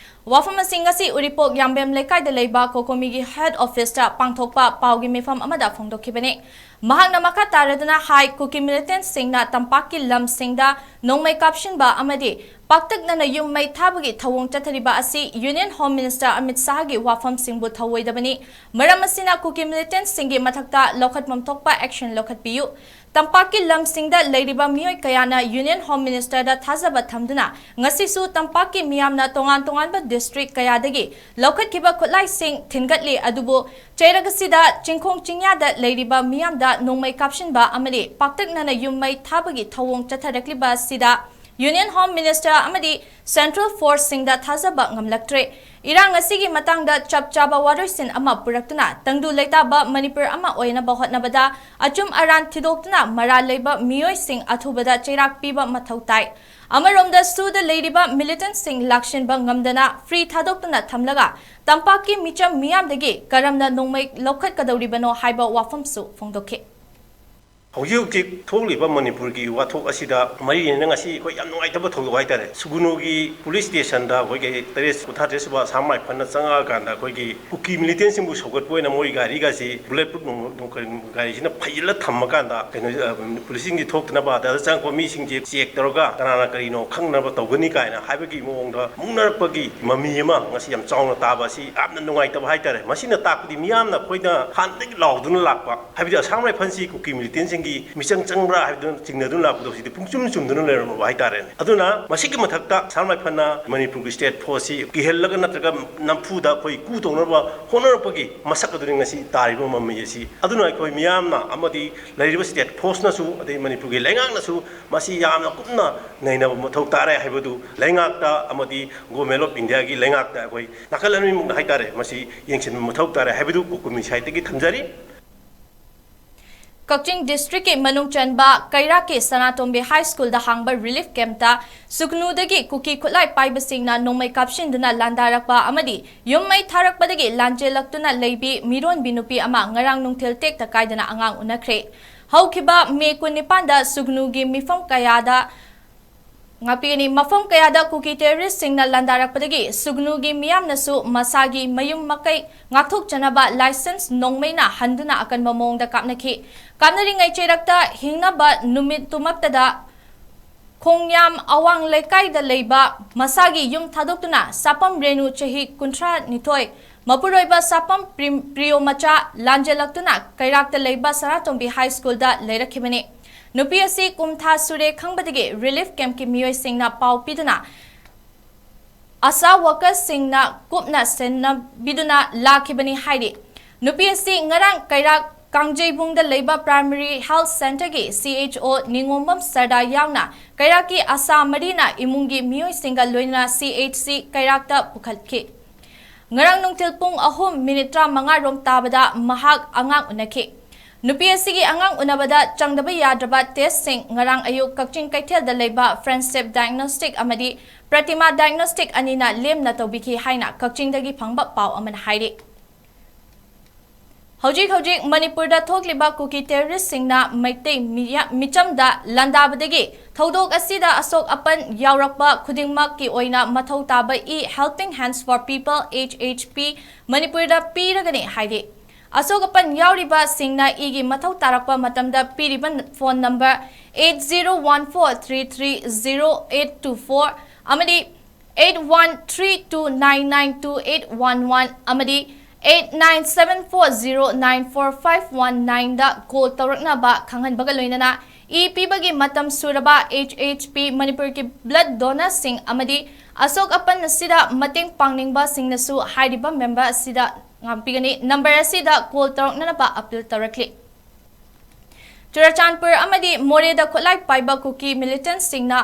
ꯋꯥꯐꯝ ꯑꯁꯤ ꯉꯁꯤ ꯎꯔꯤꯄꯣꯛ ꯌꯥꯝꯕꯦꯝ ꯂꯩꯀꯥꯏꯗ ꯂꯩꯕ ꯀꯣꯀꯣꯃꯤꯒꯤ ꯍꯦꯗ ꯑꯣꯐꯤꯁꯇ ꯄꯥꯡꯊꯣꯛꯄ ꯄꯥꯎꯒꯤ ꯃꯤꯐꯝ ꯑꯃꯗ ꯐꯣꯡꯗꯣꯛꯈꯤꯕꯅꯤ꯫ ꯃꯍꯥꯛꯅ ꯃꯈꯥ ꯇꯥꯔꯗꯨꯅ ꯍꯥꯏ, ꯀꯨꯀꯤ ꯃꯤꯂꯤꯇꯦꯟꯠꯁꯤꯡꯅ ꯇꯝꯄꯥꯛꯀꯤ ꯂꯝꯁꯤꯡꯗ ꯅꯣꯡꯃꯩ ꯀꯥꯞꯁꯤꯟꯕ ꯑꯃꯗꯤ ꯄꯥꯛꯇꯛꯅꯅ ꯌꯨꯝ ꯃꯩ ꯊꯥꯕꯒꯤ ꯊꯧꯑꯣꯡ ꯆꯠꯊꯔꯤꯕ ꯑꯁꯤ ꯌꯨꯅꯤꯌꯟ ꯍꯣꯝ ꯃꯤꯅꯤꯁꯇꯔ ꯑꯃꯤꯠ ꯁꯥꯍꯒꯤ ꯋꯥꯐꯝꯁꯤꯡꯕꯨ ꯊꯧꯑꯣꯏꯗꯕꯅꯤ꯫ ꯃꯔꯝ ꯑꯁꯤꯅ ꯀꯨꯀꯤ ꯃꯤꯂꯤꯇꯦꯟꯠꯁꯤꯡꯒꯤ ꯃꯊꯛꯇ ꯂꯧꯈꯠꯐꯝ ꯊꯣꯛꯄ ꯑꯦꯛꯁꯟ ꯂꯧꯈꯠꯄꯤꯌꯨ꯫ ꯇꯝꯄꯥꯛꯀꯤ ꯂꯝꯁꯤꯡꯗ ꯂꯩꯔꯤꯕ ꯃꯤꯑꯣꯏ ꯀꯌꯥꯅ ꯌꯨꯅꯤꯌꯟ ꯍꯣꯝ ꯃꯤꯅꯤꯁꯇꯔꯗ ꯊꯥꯖꯕ ꯊꯝꯗꯨꯅ ꯉꯁꯤꯁꯨ ꯇꯝꯄꯥꯛꯀꯤ ꯃꯤꯌꯥꯝꯅ ꯇꯣꯉꯥꯟ ꯇꯣꯉꯥꯟꯕ ꯗꯤꯁꯇ꯭ꯔꯤꯛ ꯀꯌꯥꯗꯒꯤ ꯂꯧꯈꯠꯈꯤꯕ ꯈꯨꯠꯂꯥꯏꯁꯤꯡ ꯊꯤꯟꯒꯠꯂꯤ꯫ ꯑꯗꯨꯕꯨ ꯆꯩꯔꯛ ꯑꯁꯤꯗ ꯆꯤꯡꯈꯣꯡ ꯆꯤꯡꯌꯥꯗ ꯂꯩꯔꯤꯕ ꯃꯤꯌꯥꯝꯗ ꯅꯣꯡꯃꯩ ꯀꯥꯞꯁꯤꯟꯕ ꯑꯃꯗꯤ ꯄꯥꯛꯇꯛꯅꯅ ꯌꯨꯝ ꯃꯩ ꯊꯥꯕꯒꯤ ꯊꯧꯑꯣꯡ ꯆꯠꯊꯔꯛꯂꯤꯕ ꯑꯁꯤꯗ Union Home Minister ꯑꯃꯗꯤ Central Forceꯁꯤꯡꯗ ꯊꯥꯖꯕ ꯉꯝꯂꯛꯇ꯭ꯔꯦ꯫ ꯏꯔꯥꯡ ꯑꯁꯤꯒꯤ ꯃꯇꯥꯡꯗ ꯆꯞ ꯆꯥꯕ ꯋꯥꯔꯣꯏꯁꯤꯟ ꯑꯃ ꯄꯨꯔꯛꯇꯨꯅ ꯇꯪꯗꯨ ꯂꯩꯇꯥꯕ ꯃꯅꯤꯄꯨꯔ ꯑꯃ ꯑꯣꯏꯅꯕ ꯍꯣꯠꯅꯕꯗ ꯑꯆꯨꯝ ꯑꯔꯥꯟ ꯊꯤꯗꯣꯛꯇꯨꯅ ꯃꯔꯥꯜ ꯂꯩꯕ ꯃꯤꯑꯣꯏꯁꯤꯡ ꯑꯊꯨꯕꯗ ꯆꯩꯔꯥꯛ ꯄꯤꯕ ꯃꯊꯧ ꯇꯥꯏ꯫ ꯑꯃꯔꯣꯝꯗ ꯁꯨꯗ ꯂꯩꯔꯤꯕ militantꯁꯤꯡ ꯂꯥꯛꯁꯤꯟꯕ ꯉꯝꯗꯅ free ꯊꯥꯗꯣꯛꯇꯨꯅ ꯊꯝꯂꯒ ꯇꯝꯄꯥꯛꯀꯤ ꯃꯤꯆꯝ ꯃꯤꯌꯥꯝꯗꯒꯤ ꯀꯔꯝꯅ ꯅꯣꯡꯃꯩ ꯂꯧꯈꯠꯀꯗꯧꯔꯤꯕꯅꯣ ꯍꯥꯏꯕ ꯋꯥꯐꯝꯁꯨ ꯐꯣꯡꯗꯣꯛꯈꯤ꯫ ꯍꯧꯖꯤꯛ ꯍꯧꯖꯤꯛ ꯊꯣꯛꯂꯤꯕ ꯃꯅꯤꯄꯨꯔꯒꯤ ꯋꯥꯊꯣꯛ ꯑꯁꯤꯗ ꯃꯔꯤ ꯂꯩꯅꯅ ꯉꯁꯤ ꯑꯩꯈꯣꯏ ꯌꯥꯝ ꯅꯨꯡꯉꯥꯏꯇꯕ ꯊꯧꯗꯣꯛ ꯍꯥꯏꯇꯥꯔꯦ꯫ ꯁꯨꯒꯨꯅꯨꯒꯤ police stationꯗ ꯑꯩꯈꯣꯏꯒꯤ ꯇꯔꯦꯠ ꯀꯨꯟꯊ꯭ꯔꯥ ꯇꯔꯦꯠ ꯁꯨꯕ ꯑꯁꯥꯝ ꯔꯥꯏꯐꯜꯅ ꯆꯪꯉꯛꯑꯀꯥꯟꯗ ꯑꯩꯈꯣꯏꯒꯤ ꯀꯨꯀꯤ militantꯁꯤꯡꯕꯨ ꯁꯧꯒꯠꯄ ꯑꯣꯏꯅ ꯃꯣꯏ ꯒꯥꯔꯤꯒꯁꯤ bullet proof ꯅꯣꯡ-, ꯅꯣꯡ-, ꯒꯥꯔꯤꯁꯤꯅ ꯐꯩꯖꯤꯜꯂ ꯊꯝꯃꯀꯥꯟꯗ ꯀꯩꯅꯣ, ꯑ, policeꯁꯤꯡꯁꯤ ꯊꯣꯛꯇꯅꯕ ꯑꯗ ꯆꯪꯉꯛꯄ ꯃꯤꯁꯤꯡꯁꯤ check ꯇꯧꯔꯒ ꯀꯅꯥꯅ ꯀꯔꯤꯅꯣ ꯈꯪꯅꯕ ꯇꯧꯒꯅꯤ ꯀꯥꯏꯅ ꯍꯥꯏꯕꯒꯤ ꯃꯑꯣꯡꯗ ꯃꯨꯛꯅꯔꯛꯄꯒꯤ ꯃꯃꯤ ꯑꯃ ꯉꯁꯤ ꯌꯥꯝ ꯆꯥꯎꯅ ꯇꯥꯕ ꯑꯁꯤ ꯌꯥꯝꯅ ꯅꯨꯡꯉꯥꯏꯇꯕ ꯍꯥꯏꯇꯥꯔꯦ꯫ ꯃꯁꯤꯅ ꯇꯥꯛꯄꯗꯤ ꯃꯤꯌꯥꯝꯅ ꯑꯩꯈꯣꯏꯅ ꯍꯥꯟꯅꯗꯒꯤ ꯂꯥꯎꯗꯨꯅ ꯂꯥꯛꯄ, ꯍꯥꯏꯕꯗꯤ ꯑꯁꯥꯝ ꯔꯥꯏꯐꯜꯁꯤ ꯀꯨꯀꯤ militantꯁꯤꯡꯒꯤ ꯃꯤꯆꯪ ꯆꯪꯕ꯭ꯔꯥ ꯍꯥꯏꯕꯗꯨ ꯆꯤꯡꯅꯗꯨꯅ ꯂꯥꯛꯄꯗꯣ ꯍꯧꯖꯤꯛꯇꯤ ꯄꯨꯡꯆꯨꯝ ꯆꯨꯝꯗꯨꯅ ꯂꯩꯔꯝꯃꯕ ꯍꯥꯏꯇꯥꯔꯦꯅꯦ꯫ ꯑꯗꯨꯅ ꯃꯁꯤꯒꯤ ꯃꯊꯛꯇ ꯑꯁꯥꯝ ꯔꯥꯏꯐꯜꯅ ꯃꯅꯤꯄꯨꯔꯒꯤ state forceꯁꯤ ꯀꯤꯍꯜꯂꯒ ꯅꯠꯇ꯭ꯔꯒ ꯅꯝꯐꯨꯗ ꯑꯩꯈꯣꯏ ꯀꯨ ꯇꯧꯅꯕ ꯍꯣꯠꯅꯔꯛꯄꯒꯤ ꯃꯁꯛ ꯑꯗꯨꯅꯤ ꯉꯁꯤ ꯇꯥꯔꯤꯕ ꯃꯃꯤ ꯑꯁꯤ꯫ ꯑꯗꯨꯅ ꯑꯩꯈꯣꯏ ꯃꯤꯌꯥꯝꯅ ꯑꯃꯗꯤ ꯂꯩꯔꯤꯕ state forceꯅꯁꯨ ꯑꯗꯩ ꯃꯅꯤꯄꯨꯔꯒꯤ ꯂꯩꯉꯥꯛꯅꯁꯨ ꯃꯁꯤ ꯌꯥꯝꯅ ꯀꯨꯞꯅ ꯅꯩꯅꯕ ꯃꯊꯧ ꯇꯥꯔꯦ ꯍꯥꯏꯕꯗꯨ ꯂꯩꯉꯥꯛꯇ ꯑꯃꯗꯤ Government of Indiaꯒꯤ ꯂꯩꯉꯥꯛꯇ ꯑꯩꯈꯣꯏ ꯅꯥꯀꯜ ꯑꯅꯤꯃꯛꯅ ꯍꯥꯏꯇꯥꯔꯦ ꯃꯁꯤ ꯌꯦꯡꯁꯤꯟꯕ ꯃꯊꯧ ꯇꯥꯔꯦ ꯍꯥꯏꯕꯗꯨ ꯀꯣꯀꯨꯃꯤ siteꯇꯒꯤ ꯊꯝꯖꯔꯤ꯫ ꯀꯛꯆꯤꯡ districtꯀꯤ ꯃꯅꯨꯡ ꯆꯟꯕ ꯀꯩꯔꯥꯛꯀꯤ ꯁꯅꯥꯇꯣꯝꯕꯤ High Schoolꯗ ꯍꯥꯡꯕ relief campꯇ ꯁꯨꯒꯅꯨꯗꯒꯤ ꯀꯨꯀꯤ ꯈꯨꯠꯂꯥꯏ ꯄꯥꯏꯕꯁꯤꯡꯅ ꯅꯣꯡꯃꯩ ꯀꯥꯞꯁꯤꯟꯗꯨꯅ ꯂꯥꯟꯗꯥꯔꯛꯄ ꯑꯃꯗꯤ ꯌꯨꯝ ꯃꯩ ꯊꯥꯔꯛꯄꯗꯒꯤ ꯂꯥꯟꯖꯦꯜꯂꯛꯇꯨꯅ ꯂꯩꯕꯤ ꯃꯤꯔꯣꯟꯕꯤ ꯅꯨꯄꯤ ꯑꯃ ꯉꯔꯥꯡ ꯅꯨꯡꯊꯤꯜ ꯇꯦꯛꯇ ꯀꯥꯏꯗꯅ ꯑꯉꯥꯡ ꯎꯅꯈ꯭ꯔꯦ꯫ ꯍꯧꯈꯤꯕ May ꯀꯨꯟꯅꯤꯄꯥꯟꯗ ꯁꯨꯒꯅꯨꯒꯤ ꯃꯤꯐꯝ ꯀꯌꯥꯗ ꯉꯥꯛꯄꯤꯒꯅꯤ꯫ ꯃꯐꯝ ꯀꯌꯥꯗ ꯀꯨꯀꯤ terroristꯁꯤꯡꯅ ꯂꯥꯟꯗꯥꯔꯛꯄꯗꯒꯤ ꯁꯨꯒꯅꯨꯒꯤ ꯃꯤꯌꯥꯝꯅꯁꯨ ꯃꯁꯥꯒꯤ ꯃꯌꯨꯝ ꯃꯀꯩ ꯉꯥꯛꯊꯣꯛꯆꯅꯕ licence ꯅꯣꯡꯃꯩꯅ ꯍꯟꯗꯨꯅ ꯑꯀꯟꯕ ꯃꯑꯣꯡꯗ ꯀꯥꯞꯅꯈꯤ꯫ ꯀꯥꯞꯅꯔꯤꯉꯩ ꯆꯩꯔꯛꯇ ꯍꯤꯡꯅꯕ ꯅꯨꯃꯤꯠꯇꯨꯃꯛꯇꯗ ꯈꯣꯡꯌꯥꯝ ꯑꯋꯥꯡ ꯂꯩꯀꯥꯏꯗ ꯂꯩꯕ ꯃꯁꯥꯒꯤ ꯌꯨꯝ ꯊꯥꯗꯣꯛꯇꯨꯅ ꯁꯥꯄꯝ ꯔꯦꯅꯨ ꯆꯍꯤ ꯀꯨꯟꯊ꯭ꯔꯥ ꯅꯤꯊꯣꯏ, ꯃꯄꯨꯔꯣꯏꯕ ꯁꯥꯄꯝ ꯄ꯭ꯔꯤꯝ-, ꯄ꯭ꯔꯤꯌꯣ ꯃꯆꯥ ꯂꯥꯟꯖꯦꯜꯂꯛꯇꯨꯅ ꯀꯩꯔꯥꯛꯇ ꯂꯩꯕ ꯁꯅꯥꯇꯣꯝꯕꯤ High Schoolꯗ ꯂꯩꯔꯛꯈꯤꯕꯅꯤ꯫ ꯅꯨꯄꯤ ꯑꯁꯤ ꯀꯨꯝꯊꯥ ꯁꯨꯔꯦ ꯈꯪꯕꯗꯒꯤ relief campꯀꯤ ꯃꯤꯑꯣꯏꯁꯤꯡꯅ ꯄꯥꯎ ꯄꯤꯗꯨꯅ ꯑꯁꯥ workersꯁꯤꯡꯅ ꯀꯨꯞꯅ ꯁꯦꯟꯅꯕꯤꯗꯨꯅ ꯂꯥꯛꯈꯤꯕꯅꯤ ꯍꯥꯏꯔꯤ꯫ ꯅꯨꯄꯤ ꯑꯁꯤ ꯉꯔꯥꯡ ꯀꯩꯔꯥꯛ ꯀꯥꯡꯖꯩꯕꯨꯡꯗ ꯂꯩꯕ Primary Health Centreꯒꯤ C H O ꯅꯤꯉꯣꯝꯕꯝ ꯁꯔꯗꯥ ꯌꯥꯎꯅ ꯀꯩꯔꯥꯛꯀꯤ ꯑꯁꯥ ꯃꯔꯤꯅ ꯏꯃꯨꯡꯒꯤ ꯃꯤꯑꯣꯏꯁꯤꯡꯒ ꯂꯣꯏꯅꯅ C H C ꯀꯩꯔꯥꯛꯇ ꯄꯨꯈꯠꯈꯤ꯫ ꯉꯔꯥꯡ ꯅꯨꯡꯊꯤꯜ ꯄꯨꯡ ꯑꯍꯨꯝ ꯃꯤꯅꯤꯠ ꯇꯔꯥꯃꯉꯥ ꯔꯣꯝ ꯇꯥꯕꯗ ꯃꯍꯥꯛ ꯑꯉꯥꯡ ꯎꯅꯈꯤ꯫ ꯅꯨꯄꯤ ꯑꯁꯤꯒꯤ ꯑꯉꯥꯡ ꯎꯅꯕꯗ ꯆꯪꯗꯕ ꯌꯥꯗ꯭ꯔꯕ testꯁꯤꯡ ꯉꯔꯥꯡ ꯑꯌꯨꯛ ꯀꯛꯆꯤꯡ ꯀꯩꯊꯦꯜꯗ ꯂꯩꯕ Friendship Diagnostic ꯑꯃꯗꯤ Pratima Diagnostic ꯑꯅꯤꯅ ꯂꯦꯝꯅ ꯇꯧꯕꯤꯈꯤ ꯍꯥꯏꯅ ꯀꯛꯆꯤꯡꯗꯒꯤ ꯐꯪꯕ ꯄꯥꯎ ꯑꯃꯅ ꯍꯥꯏꯔꯤ꯫ ꯍꯧꯖꯤꯛ ꯍꯧꯖꯤꯛ ꯃꯅꯤꯄꯨꯔꯗ ꯊꯣꯛꯂꯤꯕ ꯀꯨꯀꯤ terroristꯁꯤꯡꯅ ꯃꯩꯇꯩ ꯃꯤꯌꯥ-, ꯃꯤꯆꯝꯗ ꯂꯥꯟꯗꯥꯕꯗꯒꯤ ꯊꯧꯗꯣꯛ ꯑꯁꯤꯗ ꯑꯁꯣꯛ ꯑꯄꯟ ꯌꯥꯎꯔꯛꯄ ꯈꯨꯗꯤꯡꯃꯛꯀꯤ ꯑꯣꯏꯅ ꯃꯊꯧ ꯇꯥꯕ e-Helping Hands for People, H H P, ꯃꯅꯤꯄꯨꯔꯗ ꯄꯤꯔꯒꯅꯤ ꯍꯥꯏꯔꯤ꯫ ꯑꯁꯣꯛ ꯑꯄꯟ ꯌꯥꯎꯔꯤꯕꯁꯤꯡꯅ eꯒꯤ ꯃꯊꯧ ꯇꯥꯔꯛꯄ ꯃꯇꯝꯗ ꯄꯤꯔꯤꯕ phone number eight zero one four three three zero eight two four ꯑꯃꯗꯤ eight one three two nine nine two eight one one ꯑꯃꯗꯤ eight nine seven four zero nine four five one nineꯗ call ꯇꯧꯔꯛꯅꯕ ꯈꯪꯍꯟꯕꯒ ꯂꯣꯏꯅꯅ, e ꯄꯤꯕꯒꯤ ꯃꯇꯝ ꯁꯨꯔꯕ H H P ꯃꯅꯤꯄꯨꯔꯒꯤ blood donorꯁꯤꯡ ꯑꯃꯗꯤ ꯑꯁꯣꯛ ꯑꯄꯟ ꯑꯁꯤꯗ ꯃꯇꯦꯡ ꯄꯥꯡꯅꯤꯡꯕꯁꯤꯡꯅꯁꯨ ꯍꯥꯏꯔꯤꯕ number ꯑꯁꯤꯗ ꯉꯥꯛꯄꯤꯒꯅꯤ꯫ Number ꯑꯁꯤꯗ call ꯇꯧꯔꯛꯅꯅꯕ appeal ꯇꯧꯔꯛꯂꯤ꯫ ꯆꯨꯔꯆꯥꯟꯄꯨꯔ ꯑꯃꯗꯤ ꯃꯣꯔꯦꯗ ꯈꯨꯠꯂꯥꯏ ꯄꯥꯏꯕ ꯀꯨꯀꯤ militantꯁꯤꯡꯅ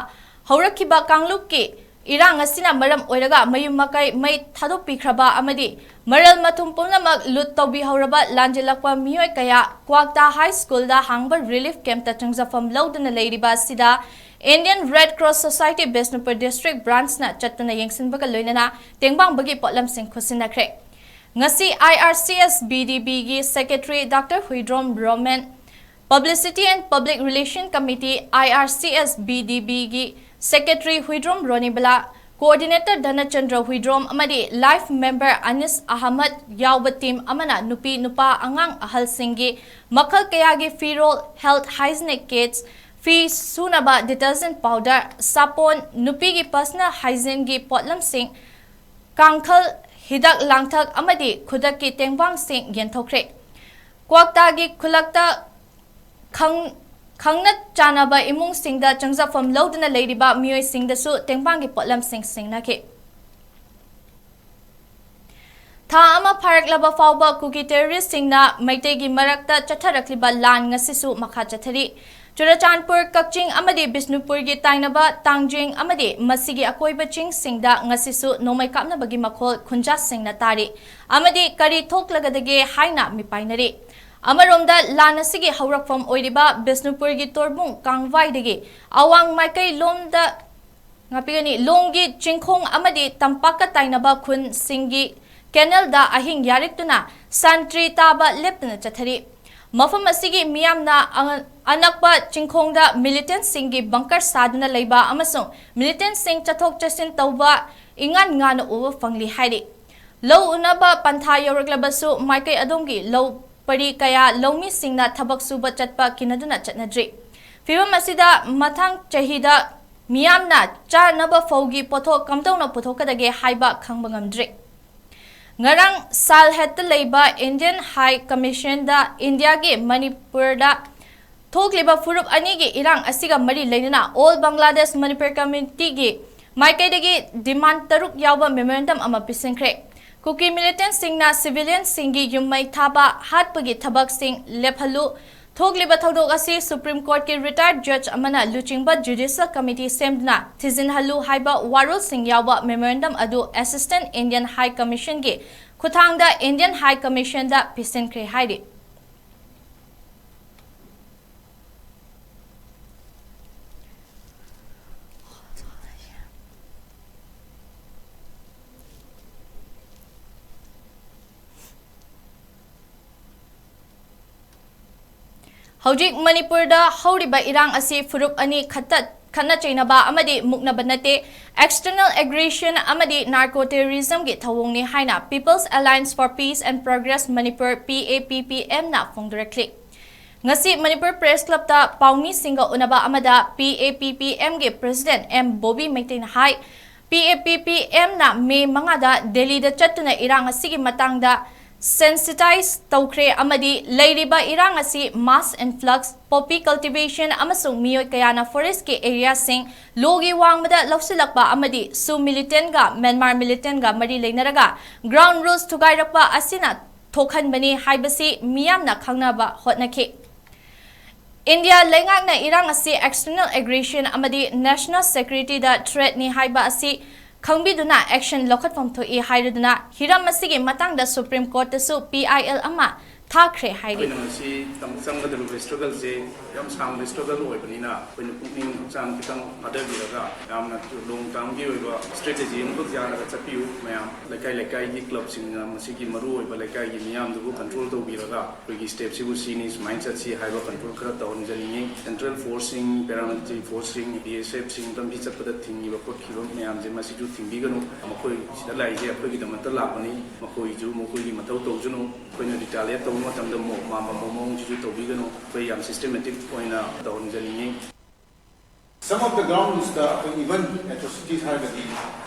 ꯍꯧꯔꯛꯈꯤꯕ ꯀꯥꯡꯂꯨꯞꯀꯤ ꯏꯔꯥꯡ ꯑꯁꯤꯅ ꯃꯔꯝ ꯑꯣꯏꯔꯒ ꯃꯌꯨꯝ ꯃꯀꯩ ꯃꯩ ꯊꯥꯗꯣꯛꯄꯤꯈ꯭ꯔꯕ ꯑꯃꯗꯤ ꯃꯔꯜ ꯃꯊꯨꯝ ꯄꯨꯝꯅꯃꯛ loot ꯇꯧꯕꯤꯍꯧꯔꯕ ꯂꯥꯟꯖꯦꯜꯂꯛꯄ ꯃꯤꯑꯣꯏ ꯀꯌꯥ ꯀ꯭ꯋꯥꯛꯇꯥ High Schoolꯗ ꯍꯥꯡꯕ relief campꯇ ꯆꯪꯖꯐꯝ ꯂꯧꯗꯨꯅ ꯂꯩꯔꯤꯕ ꯑꯁꯤꯗ Indian Red Cross Society Bishnupur District Branchꯅ ꯆꯠꯇꯨꯅ ꯌꯦꯡꯁꯤꯟꯕꯒ ꯂꯣꯏꯅꯅ ꯇꯦꯡꯕꯥꯡꯕꯒꯤ ꯄꯣꯠꯂꯝꯁꯤꯡ ꯈꯨꯠꯁꯤꯟꯅꯈ꯭ꯔꯦ꯫ ꯉꯁꯤ I R C S B D Bꯒꯤ Secretary Doctor Huidrom Roman, Publicity and Public Relation Committee, I R C S B D Bꯒꯤ Secretary ꯍꯨꯏꯗ꯭ꯔꯣꯝ ꯔꯣꯅꯤꯕꯂꯥ, Coordinator ꯙꯅꯆꯟꯗ꯭ꯔ ꯍꯨꯏꯗ꯭ꯔꯣꯝ ꯑꯃꯗꯤ Life Member ꯑꯅꯤꯁ ꯑꯍꯃꯗ ꯌꯥꯎꯕ team ꯑꯃꯅ ꯅꯨꯄꯤ, ꯅꯨꯄꯥ, ꯑꯉꯥꯡ, ꯑꯍꯜꯁꯤꯡꯒꯤ ꯃꯈꯜ ꯀꯌꯥꯒꯤ ꯐꯤꯔꯣꯜ, health hygienic kits, ꯐꯤ ꯁꯨꯅꯕ detergent powder, ꯁꯥꯄꯣꯟ, ꯅꯨꯄꯤꯒꯤ personal hygieneꯒꯤ ꯄꯣꯠꯂꯝꯁꯤꯡ, ꯀꯥꯡꯈꯜ, ꯍꯤꯗꯥꯛ ꯂꯥꯡꯊꯛ ꯑꯃꯗꯤ ꯈꯨꯗꯛꯀꯤ ꯇꯦꯡꯕꯥꯡꯁꯤꯡ ꯌꯦꯟꯊꯣꯛꯈ꯭ꯔꯦ꯫ ꯀ꯭ꯋꯥꯛꯇꯥꯒꯤ ꯈꯨꯜꯂꯛꯇ ꯈꯪ-, ꯈꯪꯅ ꯆꯥꯟꯅꯕ ꯏꯃꯨꯡꯁꯤꯡꯗ ꯆꯪꯖꯐꯝ ꯂꯧꯗꯨꯅ ꯂꯩꯔꯤꯕ ꯃꯤꯑꯣꯏꯁꯤꯡꯗꯁꯨ ꯇꯦꯡꯕꯥꯡꯒꯤ ꯄꯣꯠꯂꯝꯁꯤꯡ ꯁꯤꯡꯅꯈꯤ꯫ ꯊꯥ ꯑꯃ ꯐꯥꯔꯛꯂꯕ ꯐꯥꯎꯕ ꯀꯨꯀꯤ ꯇꯦꯔꯣꯔꯤꯁꯁꯤꯡꯅ ꯃꯩꯇꯩꯒꯤ ꯃꯔꯛꯇ ꯆꯠꯊꯔꯛꯂꯤꯕ ꯂꯥꯟ ꯉꯁꯤꯁꯨ ꯃꯈꯥ ꯆꯠꯊꯔꯤ꯫ ꯆꯨꯔꯆꯥꯟꯄꯨꯔ, ꯀꯛꯆꯤꯡ ꯑꯃꯗꯤ ꯕꯤꯁꯅꯨꯄꯨꯔꯒꯤ ꯇꯥꯏꯅꯕ ꯇꯥꯡꯖꯦꯡ ꯑꯃꯗꯤ ꯃꯁꯤꯒꯤ ꯑꯀꯣꯏꯕ ꯆꯤꯡꯁꯤꯡꯗ ꯉꯁꯤꯁꯨ ꯅꯣꯡꯃꯩ ꯀꯥꯞꯅꯕꯒꯤ ꯃꯈꯣꯜ ꯈꯨꯟꯖꯥꯁꯤꯡꯅ ꯇꯥꯔꯤ ꯑꯃꯗꯤ ꯀꯔꯤ ꯊꯣꯛꯂꯒꯗꯒꯦ ꯍꯥꯏꯅ ꯃꯤꯄꯥꯏꯅꯔꯤ꯫ ꯑꯃꯔꯣꯝꯗ ꯂꯥꯟ ꯑꯁꯤꯒꯤ ꯍꯧꯔꯛꯐꯝ ꯑꯣꯏꯔꯤꯕ ꯕꯤꯁꯅꯨꯄꯨꯔꯒꯤ ꯇꯣꯔꯕꯨꯡ ꯀꯥꯡꯋꯥꯏꯗꯒꯤ ꯑꯋꯥꯡ ꯃꯥꯏꯀꯩ ꯂꯣꯝꯗ ꯉꯥꯛꯄꯤꯒꯅꯤ꯫ ꯂꯣꯡꯒꯤ ꯆꯤꯡꯈꯣꯡ ꯑꯃꯗꯤ ꯇꯝꯄꯥꯛꯀ ꯇꯥꯏꯅꯕ ꯈꯨꯟꯁꯤꯡꯒꯤ ꯀꯦꯅꯦꯜꯗ ꯑꯍꯤꯡ ꯌꯥꯔꯤꯛꯇꯨꯅ ꯁꯟꯇ꯭ꯔꯤ ꯇꯥꯕ ꯂꯦꯞꯇꯅ ꯆꯠꯊꯔꯤ꯫ ꯃꯐꯝ ꯑꯁꯤꯒꯤ ꯃꯤꯌꯥꯝꯅ ꯑꯉ-, ꯑꯅꯛꯄ ꯆꯤꯡꯈꯣꯡꯗ ꯃꯤꯂꯤꯇꯦꯟꯁꯤꯡꯒꯤ ꯕꯪꯀꯔ ꯁꯥꯗꯨꯅ ꯂꯩꯕ ꯑꯃꯁꯨꯡ ꯃꯤꯂꯤꯇꯦꯟꯁꯤꯡ ꯆꯠꯊꯣꯛ ꯆꯠꯁꯤꯟ ꯇꯧꯕ ꯏꯉꯥꯟ ꯉꯥꯟꯅ ꯎꯕ ꯐꯪꯂꯤ ꯍꯥꯏꯔꯤ꯫ ꯂꯧ ꯎꯅꯕ ꯄꯟꯊꯥ ꯌꯧꯔꯛꯂꯕꯁꯨ ꯃꯥꯏꯀꯩ ꯑꯗꯣꯝꯒꯤ ꯂꯧ ꯄꯔꯤ ꯀꯌꯥ ꯂꯧꯃꯤꯁꯤꯡꯅ ꯊꯕꯛ ꯁꯨꯕ ꯆꯠꯄ ꯀꯤꯅꯗꯨꯅ ꯆꯠꯅꯗ꯭ꯔꯤ꯫ ꯐꯤꯚꯝ ꯑꯁꯤꯗ ꯃꯊꯪ ꯆꯍꯤꯗ ꯃꯤꯌꯥꯝꯅ ꯆꯥꯅꯕ ꯐꯧꯒꯤ ꯄꯣꯠꯊꯣꯛ ꯀꯝꯗꯧꯅ ꯄꯨꯊꯣꯛꯀꯗꯒꯦ ꯍꯥꯏꯕ ꯈꯪꯕ ꯉꯝꯗ꯭ꯔꯤ꯫ ꯉꯔꯥꯡ ꯁꯥꯜꯍꯦꯠꯇ ꯂꯩꯕ Indian High Commissionꯗ ꯏꯟꯗꯤꯌꯥꯒꯤ ꯃꯅꯤꯄꯨꯔꯗ ꯊꯣꯛꯂꯤꯕ ꯐꯨꯔꯨꯞ ꯑꯅꯤꯒꯤ ꯏꯔꯥꯡ ꯑꯁꯤꯒ ꯃꯔꯤ ꯂꯩꯅꯅ All Bangladesh Manipur Committeeꯒꯤ ꯃꯥꯏꯀꯩꯗꯒꯤ demand ꯇꯔꯨꯛ ꯌꯥꯎꯕ memorandum ꯑꯃ ꯄꯤꯁꯤꯟꯈ꯭ꯔꯦ꯫ ꯀꯨꯀꯤ militantꯁꯤꯡꯅ civilianꯁꯤꯡꯒꯤ ꯌꯨꯝ ꯃꯩ ꯊꯥꯕ, ꯍꯥꯠꯄꯒꯤ ꯊꯕꯛꯁꯤꯡ ꯂꯦꯞꯍꯜꯂꯨ, ꯊꯣꯛꯂꯤꯕ ꯊꯧꯗꯣꯛ ꯑꯁꯤ Supreme Courtꯀꯤ retired judge ꯑꯃꯅ ꯂꯨꯆꯤꯡꯕ judicial committee ꯁꯦꯝꯗꯨꯅ ꯊꯤꯖꯤꯟꯍꯜꯂꯨ ꯍꯥꯏꯕ ꯋꯥꯔꯣꯜꯁꯤꯡ ꯌꯥꯎꯕ memorandum ꯑꯗꯨ Assistant Indian High Commissionꯒꯤ ꯈꯨꯠꯊꯥꯡꯗ Indian High Commissionꯗ ꯄꯤꯁꯤꯟꯈ꯭ꯔꯦ ꯍꯥꯏꯔꯤ꯫ ꯍꯧꯖꯤꯛ ꯃꯅꯤꯄꯨꯔꯗ ꯍꯧꯔꯤꯕ ꯏꯔꯥꯡ ꯑꯁꯤ ꯐꯨꯔꯨꯞ ꯑꯅꯤ ꯈꯠꯇ-, ꯈꯠꯅ ꯆꯩꯅꯕ ꯑꯃꯗꯤ ꯃꯨꯛꯅꯕ ꯅꯠꯇꯦ, external aggression ꯑꯃꯗꯤ narco terrorismꯒꯤ ꯊꯧꯑꯣꯡꯅꯤ ꯍꯥꯏꯅ People's Alliance for Peace and Progress Manipur, P A P P Mꯅ ꯐꯣꯡꯗꯣꯔꯛꯂꯤ꯫ ꯉꯁꯤ ꯃꯅꯤꯄꯨꯔ Press Clubꯇ ꯄꯥꯎꯃꯤꯁꯤꯡꯒ ꯎꯅꯕ ꯑꯃꯗ P A P P Mꯒꯤ President M Bobby ꯃꯩꯇꯩꯅ high, P A P P Mꯅ ꯃꯦ ꯃꯉꯥꯗ ꯗꯦꯜꯂꯤꯗ ꯆꯠꯇꯨꯅ ꯏꯔꯥꯡ ꯑꯁꯤꯒꯤ ꯃꯇꯥꯡꯗ ꯁꯦꯟꯁꯤꯇꯥꯏꯖ ꯇꯧꯈ꯭ꯔꯦ ꯑꯃꯗꯤ ꯂꯩꯔꯤꯕ ꯏꯔꯥꯡ ꯑꯁꯤ mass influx, poppy cultivation ꯑꯃꯁꯨꯡ ꯃꯤꯑꯣꯏ ꯀꯌꯥꯅ forestꯀꯤ areaꯁꯤꯡ ꯂꯣꯒꯤ ꯋꯥꯡꯃꯗ ꯂꯧꯁꯤꯜꯂꯛꯄ ꯑꯃꯗꯤ ꯁꯨ militantꯒ Myanmar militantꯒ ꯃꯔꯤ ꯂꯩꯅꯔꯒ ground rules ꯊꯨꯒꯥꯏꯔꯛꯄ ꯑꯁꯤꯅ ꯊꯣꯛꯍꯟꯕꯅꯤ ꯍꯥꯏꯕꯁꯤ ꯃꯤꯌꯥꯝꯅ ꯈꯪꯅꯕ ꯍꯣꯠꯅꯈꯤ꯫ ꯏꯟꯗꯤꯌꯥ ꯂꯩꯉꯥꯛꯅ ꯏꯔꯥꯡ ꯑꯁꯤ external aggression ꯑꯃꯗꯤ national securityꯗ threatꯅꯤ ꯍꯥꯏꯕ ꯑꯁꯤ ꯈꯪꯕꯤꯗꯨꯅ action ꯂꯧꯈꯠꯐꯝ ꯊꯣꯛꯏ ꯍꯥꯏꯔꯗꯨꯅ ꯍꯤꯔꯝ ꯑꯁꯤꯒꯤ ꯃꯇꯥꯡꯗ Supreme Courtꯇꯁꯨ P I L ꯑꯃ ꯊꯥꯈ꯭ꯔꯦ ꯍꯥꯏꯔꯤ꯫ ꯑꯩꯈꯣꯏꯅ ꯉꯁꯤ ꯇꯝ-, ꯆꯪꯒꯗꯧꯔꯤꯕ struggleꯁꯦ ꯌꯥꯝ ꯁꯥꯡꯕ struggle ꯑꯣꯏꯕꯅꯤꯅ ꯑꯩꯈꯣꯏꯅ ꯄꯨꯛꯅꯤꯡ ꯍꯛꯆꯥꯡ ꯈꯤꯇꯪ ꯊꯥꯗꯕꯤꯔꯒ ꯌꯥꯝꯅ long termꯒꯤ ꯑꯣꯏꯕ strategy ꯑꯃꯈꯛ ꯌꯥꯔꯒ ꯆꯠꯄꯤꯌꯨ ꯃꯌꯥꯝ꯫ ꯂꯩꯀꯥꯏ ꯂꯩꯀꯥꯏꯒꯤ clubꯁꯤꯡꯅ ꯃꯁꯤꯒꯤ ꯃꯔꯨꯑꯣꯏꯕ ꯂꯩꯀꯥꯏꯒꯤ ꯃꯤꯌꯥꯝꯗꯨꯕꯨ control ꯇꯧꯕꯤꯔꯒ ꯑꯩꯈꯣꯏꯒꯤ stepꯁꯤꯕꯨ ꯁꯤꯅꯤ, ꯁꯨꯃꯥꯏꯅ ꯆꯠꯁꯤ ꯍꯥꯏꯕ control ꯈꯔ ꯇꯧꯍꯟꯖꯅꯤꯡꯉꯤ꯫ Central forceꯁꯤꯡ, paramilitary forceꯁꯤꯡ, B S Fꯁꯤꯡ ꯂꯝꯕꯤ ꯆꯠꯄꯗ ꯊꯤꯡꯉꯤꯕ ꯈꯣꯠꯈꯤꯕ ꯃꯌꯥꯝꯁꯦ ꯃꯁꯤꯁꯨ ꯊꯤꯡꯕꯤꯒꯅꯨ꯫ ꯃꯈꯣꯏ ꯁꯤꯗ ꯂꯥꯛꯏꯁꯦ ꯑꯩꯈꯣꯏꯒꯤꯗꯃꯛꯇ ꯂꯥꯛꯄꯅꯤ꯫ ꯃꯈꯣꯏꯁꯨ ꯃꯈꯣꯏꯒꯤ ꯃꯊꯧ ꯇꯧꯖꯅꯨ꯫ ꯑꯩꯈꯣꯏꯅ retaliate ꯇꯧꯕ ꯃꯇꯝꯗ ꯃꯣ-, ꯃꯥꯟꯕ ꯃꯑꯣꯡꯁꯤꯁꯨ ꯇꯧꯕꯤꯒꯅꯨ꯫ ꯑꯩꯈꯣꯏ ꯌꯥꯝ systematic ꯑꯣꯏꯅ ꯇꯧꯍꯟꯖꯅꯤꯡꯉꯤ꯫ Some of the ground rules ꯇ ꯑꯩꯈꯣꯏ even atrocities ꯍꯥꯏꯔꯒꯗꯤ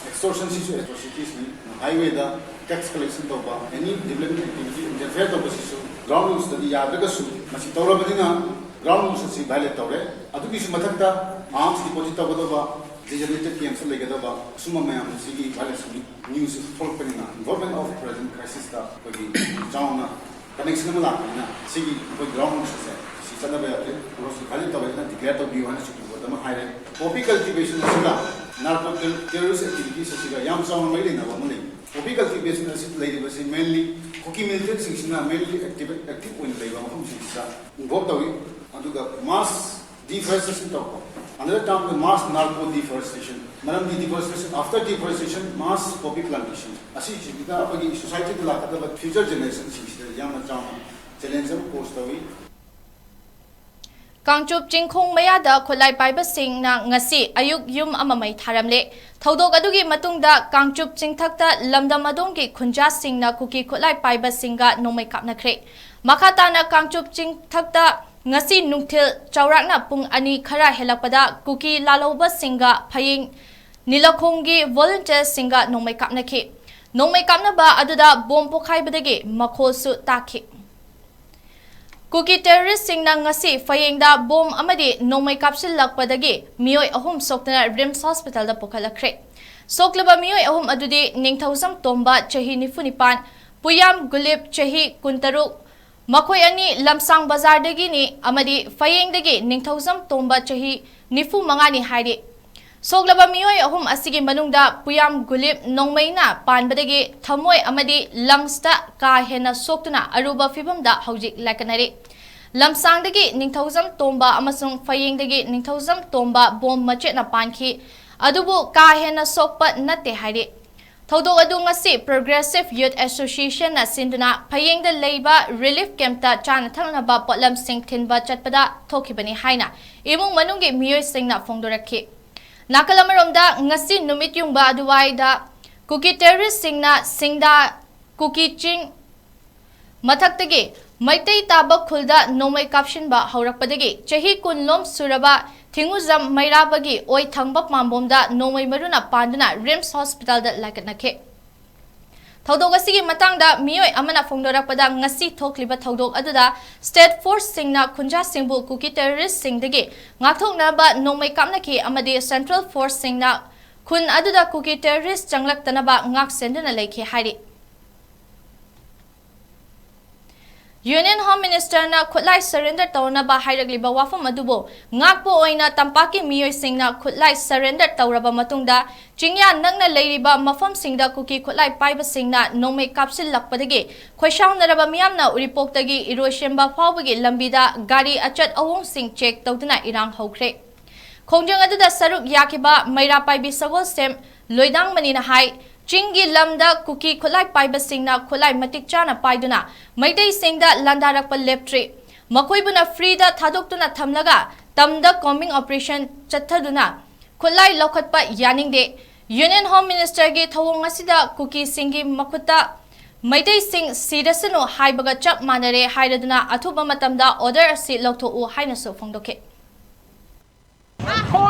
extortionꯁꯤꯁꯨ atrocitiesꯅꯤ꯫ Highwayꯗ tax collection ꯇꯧꯕ, any development activity interfere ꯇꯧꯕꯁꯤꯁꯨ ground rulesꯇꯗꯤ ꯌꯥꯗ꯭ꯔꯒꯁꯨ ꯃꯁꯤ ꯇꯧꯔꯕꯅꯤꯅ ground rules ꯑꯁꯤ violate ꯇꯧꯔꯦ꯫ ꯑꯗꯨꯒꯤꯁꯨ ꯃꯊꯛꯇ arms deposit ꯇꯧꯒꯗꯧꯕ, designated campsꯇ ꯂꯩꯒꯗꯧꯕ ꯑꯁꯨꯝꯕ ꯃꯌꯥꯝ ꯑꯁꯤꯒꯤ violationꯒꯤ news ꯊꯣꯛꯂꯛꯄꯅꯤꯅ government of present crisisꯇ ꯑꯩꯈꯣꯏꯒꯤ ꯆꯥꯎꯅ connection ꯑꯃ ꯂꯥꯛꯄꯅꯤꯅ ꯁꯤꯒꯤ ꯑꯩꯈꯣꯏ ground rules ꯑꯁꯦ ꯁꯤ ꯆꯠꯅꯕ ꯌꯥꯗꯦ, ꯃꯔꯨꯞꯁꯨ violate ꯇꯧꯔꯦ ꯍꯥꯏꯅ declare ꯇꯧꯕꯤꯌꯨ ꯍꯥꯏꯅ Supreme Court ꯑꯃ ꯍꯥꯏꯔꯦ꯫ Poppy cultivation ꯑꯁꯤꯒ narco ter-, terrorist activities ꯑꯁꯤꯒ ꯌꯥꯝ ꯆꯥꯎꯅ ꯃꯔꯤ ꯂꯩꯅꯕ ꯑꯃ ꯂꯩ꯫ Poppy cultivation ꯑꯁꯤ ꯂꯩꯔꯤꯕꯁꯤ mainly ꯀꯨꯀꯤ militantꯁꯤꯡꯁꯤꯅ mainly active, active ꯑꯣꯏꯅ ꯂꯩꯕ ꯃꯐꯝꯁꯤꯡꯁꯤꯗ involve ꯇꯧꯏ꯫ ꯑꯗꯨꯒ mass deforestation ꯇꯧꯕ, another term mass narco deforestation꯫ ꯃꯔꯝꯗꯤ deforestation, after deforestation mass poppy plantation ꯑꯁꯤꯁꯤꯡꯁꯤꯗ ꯑꯩꯈꯣꯏꯒꯤ societyꯗ ꯂꯥꯛꯀꯗꯕ future generationꯁꯤꯡꯁꯤꯗ ꯌꯥꯝꯅ ꯆꯥꯎꯅ challenge ꯑꯃ pose ꯇꯧꯏ꯫ ꯀꯥꯡꯆꯨꯞ ꯆꯤꯡꯈꯣꯡ ꯃꯌꯥꯗ ꯈꯨꯠꯂꯥꯏ ꯄꯥꯏꯕꯁꯤꯡꯅ ꯉꯁꯤ ꯑꯌꯨꯛ ꯌꯨꯝ ꯑꯃ ꯃꯩ ꯊꯥꯔꯝꯂꯦ꯫ ꯊꯧꯗꯣꯛ ꯑꯗꯨꯒꯤ ꯃꯇꯨꯡꯗ ꯀꯥꯡꯆꯨꯞ ꯆꯤꯡꯊꯛꯇ ꯂꯝꯗꯝ ꯑꯗꯣꯝꯒꯤ ꯈꯨꯟꯖꯥꯁꯤꯡꯅ ꯀꯨꯀꯤ ꯈꯨꯠꯂꯥꯏ ꯄꯥꯏꯕꯁꯤꯡꯒ ꯅꯣꯡꯃꯩ ꯀꯥꯞꯅꯈ꯭ꯔꯦ꯫ ꯃꯈꯥ ꯇꯥꯅ ꯀꯥꯡꯆꯨꯞ ꯆꯤꯡꯊꯛꯇ ꯉꯁꯤ ꯅꯨꯡꯊꯤꯜ ꯆꯥꯎꯔꯥꯛꯅ ꯄꯨꯡ ꯑꯅꯤ ꯈꯔ ꯍꯦꯜꯂꯛꯄꯗ ꯀꯨꯀꯤ ꯂꯥꯜꯍꯧꯕꯁꯤꯡꯒ ꯐꯌꯦꯡ ꯅꯤꯂꯈꯣꯡꯒꯤ volunteersꯁꯤꯡꯒ ꯅꯣꯡꯃꯩ ꯀꯥꯞꯅꯈꯤ꯫ ꯅꯣꯡꯃꯩ ꯀꯥꯞꯅꯕ ꯑꯗꯨꯗ ꯕꯣꯝ ꯄꯣꯈꯥꯏꯕꯗꯒꯤ ꯃꯈꯣꯜꯁꯨ ꯇꯥꯈꯤ꯫ ꯀꯨꯀꯤ ꯇꯦꯔꯣꯔꯤꯁꯁꯤꯡꯅ ꯉꯁꯤ ꯐꯌꯦꯡꯗ ꯕꯣꯝ ꯑꯃꯗꯤ ꯅꯣꯡꯃꯩ ꯀꯥꯞꯁꯤꯜꯂꯛꯄꯗꯒꯤ ꯃꯤꯑꯣꯏ ꯑꯍꯨꯝ ꯁꯣꯛꯇꯨꯅ ꯔꯤꯝꯁ ꯍꯣꯁꯄꯤꯇꯥꯜꯗ ꯄꯨꯈꯠꯂꯛꯈ꯭ꯔꯦ꯫ ꯁꯣꯛꯂꯕ ꯃꯤꯑꯣꯏ ꯑꯍꯨꯝ ꯑꯗꯨꯗꯤ ꯅꯤꯡꯊꯧꯖꯝ ꯇꯣꯝꯕ, ꯆꯍꯤ ꯅꯤꯐꯨ ꯅꯤꯄꯥꯟ, ꯄꯨꯌꯥꯝ ꯒꯨꯂꯤꯞ, ꯆꯍꯤ ꯀꯨꯟꯇꯔꯨꯛ, ꯃꯈꯣꯏ ꯑꯅꯤ ꯂꯝꯁꯥꯡ ꯕꯖꯥꯔꯗꯒꯤꯅꯤ ꯑꯃꯗꯤ ꯐꯌꯦꯡꯗꯒꯤ ꯅꯤꯡꯊꯧꯖꯝ ꯇꯣꯝꯕ, ꯆꯍꯤ ꯅꯤꯐꯨ ꯃꯉꯥꯅꯤ ꯍꯥꯏꯔꯤ꯫ ꯁꯣꯛꯂꯕ ꯃꯤꯑꯣꯏ ꯑꯍꯨꯝ ꯑꯁꯤꯒꯤ ꯃꯅꯨꯡꯗ ꯄꯨꯌꯥꯝ ꯒꯨꯂꯤꯞ ꯅꯣꯡꯃꯩꯅ ꯄꯥꯟꯕꯗꯒꯤ ꯊꯃꯣꯏ ꯑꯃꯗꯤ ꯂꯪꯁꯇ ꯀꯥ ꯍꯦꯟꯅ ꯁꯣꯛꯇꯨꯅ ꯑꯔꯨꯕ ꯐꯤꯚꯝꯗ ꯍꯧꯖꯤꯛ ꯂꯥꯏꯀꯠꯅꯔꯤ꯫ ꯂꯝꯁꯥꯡꯗꯒꯤ ꯅꯤꯡꯊꯧꯖꯝ ꯇꯣꯝꯕ ꯑꯃꯁꯨꯡ ꯐꯌꯦꯡꯗꯒꯤ ꯅꯤꯡꯊꯧꯖꯝ ꯇꯣꯝꯕ ꯕꯣꯝ ꯃꯆꯦꯠꯅ ꯄꯥꯟꯈꯤ, ꯑꯗꯨꯕꯨ ꯀꯥ ꯍꯦꯟꯅ ꯁꯣꯛꯄ ꯅꯠꯇꯦ ꯍꯥꯏꯔꯤ꯫ ꯊꯧꯗꯣꯛ ꯑꯗꯨ ꯉꯁꯤ Progressive Youth Associationꯅ ꯁꯤꯟꯗꯨꯅ ꯐꯌꯦꯡꯗ ꯂꯩꯕ ꯔꯤꯂꯤꯐ ꯀꯦꯝꯞꯇ ꯆꯥꯅ ꯊꯛꯅꯕ ꯄꯣꯠꯂꯝꯁꯤꯡ ꯊꯤꯟꯕ ꯆꯠꯄꯗ ꯊꯣꯛꯈꯤꯕꯅꯤ ꯍꯥꯏꯅ ꯏꯃꯨꯡ ꯃꯅꯨꯡꯒꯤ ꯃꯤꯑꯣꯏꯁꯤꯡꯅ ꯐꯣꯡꯗꯣꯔꯛꯈꯤ꯫ ꯅꯥꯀꯜ ꯑꯃꯔꯣꯝꯗ, ꯉꯁꯤ ꯅꯨꯃꯤꯠ ꯌꯨꯡꯕ ꯑꯗꯨꯋꯥꯏꯗ ꯀꯨꯀꯤ ꯇꯦꯔꯣꯔꯤꯁꯁꯤꯡꯅ ꯁꯤꯡꯗꯥ ꯀꯨꯀꯤ ꯆꯤꯡ ꯃꯊꯛꯇꯒꯤ ꯃꯩꯇꯩ ꯇꯥꯕ ꯈꯨꯜꯗ ꯅꯣꯡꯃꯩ ꯀꯥꯞꯁꯤꯟꯕ ꯍꯧꯔꯛꯄꯗꯒꯤ ꯆꯍꯤ ꯀꯨꯟ ꯂꯣꯝ ꯁꯨꯔꯕ ꯊꯤꯡꯉꯨꯖꯝ ꯃꯩꯔꯥꯕꯒꯤ ꯑꯣꯏ ꯊꯪꯕ ꯄꯥꯝꯕꯣꯝꯗ ꯅꯣꯡꯃꯩ ꯃꯔꯨꯅ ꯄꯥꯟꯗꯨꯅ ꯔꯤꯝꯁ ꯍꯣꯁꯄꯤꯇꯥꯜꯗ ꯂꯥꯏꯀꯠꯅꯈꯤ꯫ ꯊꯧꯗꯣꯛ ꯑꯁꯤꯒꯤ ꯃꯇꯥꯡꯗ ꯃꯤꯑꯣꯏ ꯑꯃꯅ ꯐꯣꯡꯗꯣꯔꯛꯄꯗ, ꯉꯁꯤ ꯊꯣꯛꯂꯤꯕ ꯊꯧꯗꯣꯛ ꯑꯗꯨꯗ ꯁ꯭ꯇꯦꯠ ꯐꯣꯔꯁꯁꯤꯡꯅ ꯈꯨꯟꯖꯥꯁꯤꯡꯕꯨ ꯀꯨꯀꯤ ꯇꯦꯔꯣꯔꯤꯁꯁꯤꯡꯗꯒꯤ ꯉꯥꯛꯊꯣꯛꯅꯕ ꯅꯣꯡꯃꯩ ꯀꯥꯞꯅꯈꯤ ꯑꯃꯗꯤ ꯁꯦꯟꯇ꯭ꯔꯦꯜ ꯐꯣꯔꯁꯁꯤꯡꯅ ꯈꯨꯟ ꯑꯗꯨꯗ ꯀꯨꯀꯤ ꯇꯦꯔꯣꯔꯤꯁ ꯆꯪꯂꯛꯇꯅꯕ ꯉꯥꯛꯁꯦꯟꯗꯨꯅ ꯂꯩꯈꯤ ꯍꯥꯏꯔꯤ꯫ ꯌꯨꯅꯤꯌꯟ ꯍꯣꯝ ꯃꯤꯅꯤꯁꯇꯔꯅ ꯈꯨꯠꯂꯥꯏ ꯁꯔꯦꯟꯗꯔ ꯇꯧꯅꯕ ꯍꯥꯏꯔꯛꯂꯤꯕ ꯋꯥꯐꯝ ꯑꯗꯨꯕꯨ ꯉꯥꯛꯄ ꯑꯣꯏꯅ ꯇꯝꯄꯥꯛꯀꯤ ꯃꯤꯑꯣꯏꯁꯤꯡꯅ ꯈꯨꯠꯂꯥꯏ ꯁꯔꯦꯟꯗꯔ ꯇꯧꯔꯕ ꯃꯇꯨꯡꯗ ꯆꯤꯡꯌꯥ ꯅꯛꯅ ꯂꯩꯔꯤꯕ ꯃꯐꯝꯁꯤꯡꯗ ꯀꯨꯀꯤ ꯈꯨꯠꯂꯥꯏ ꯄꯥꯏꯕꯁꯤꯡꯅ ꯅꯣꯡꯃꯩ ꯀꯥꯞꯁꯤꯜꯂꯛꯄꯗꯒꯤ ꯈꯣꯏꯁꯥꯎꯅꯔꯕ ꯃꯤꯌꯥꯝꯅ ꯎꯔꯤꯄꯣꯛꯇꯒꯤ ꯏꯔꯣꯏꯁꯦꯝꯕ ꯐꯥꯎꯕꯒꯤ ꯂꯝꯕꯤꯗ ꯒꯥꯔꯤ ꯑꯆꯠ ꯑꯋꯣꯡꯁꯤꯡ ꯆꯦꯛ ꯇꯧꯗꯨꯅ ꯏꯔꯥꯡ ꯍꯧꯈ꯭ꯔꯦ꯫ ꯈꯣꯡꯖꯪ ꯑꯗꯨꯗ ꯁꯔꯨꯛ ꯌꯥꯈꯤꯕ ꯃꯩꯔꯥ ꯄꯥꯏꯕꯤ ꯁꯒꯣꯜꯁꯦꯝ ꯂꯣꯏꯗꯥꯡꯃꯅꯤꯅ ꯍꯥꯏ, ꯆꯤꯡꯒꯤ ꯂꯝꯗ ꯀꯨꯀꯤ ꯈꯨꯠꯂꯥꯏ ꯄꯥꯏꯕꯁꯤꯡꯅ ꯈꯨꯠꯂꯥꯏ ꯃꯇꯤꯛ ꯆꯥꯅ ꯄꯥꯏꯗꯨꯅ ꯃꯩꯇꯩꯁꯤꯡꯗ ꯂꯥꯟꯗꯥꯔꯛꯄ ꯂꯦꯞꯇ꯭ꯔꯤ꯫ ꯃꯈꯣꯏꯕꯨꯅ ꯐ꯭ꯔꯤꯗ ꯊꯥꯗꯣꯛꯇꯨꯅ ꯊꯝꯂꯒ ꯇꯝꯗ ꯀꯣꯝꯕꯤꯡ ꯑꯣꯄꯔꯦꯁꯟ ꯆꯠꯊꯗꯨꯅ ꯈꯨꯠꯂꯥꯏ ꯂꯧꯈꯠꯄ ꯌꯥꯅꯤꯡꯗꯦ꯫ ꯌꯨꯅꯤꯌꯟ ꯍꯣꯝ ꯃꯤꯅꯤꯁꯇꯔꯒꯤ ꯊꯧꯑꯣꯡ ꯑꯁꯤꯗ ꯀꯨꯀꯤꯁꯤꯡꯒꯤ ꯃꯈꯨꯠꯇ ꯃꯩꯇꯩꯁꯤꯡ ꯁꯤꯔꯁꯅꯨ ꯍꯥꯏꯕꯒ ꯆꯞ ꯃꯥꯟꯅꯔꯦ ꯍꯥꯏꯔꯗꯨꯅ ꯑꯊꯨꯕ ꯃꯇꯝꯗ ꯑꯣꯔꯗꯔ ꯑꯁꯤ ꯂꯧꯊꯣꯛꯎ ꯍꯥꯏꯅꯁꯨ ꯐꯣꯡꯗꯣꯛꯈꯤ꯫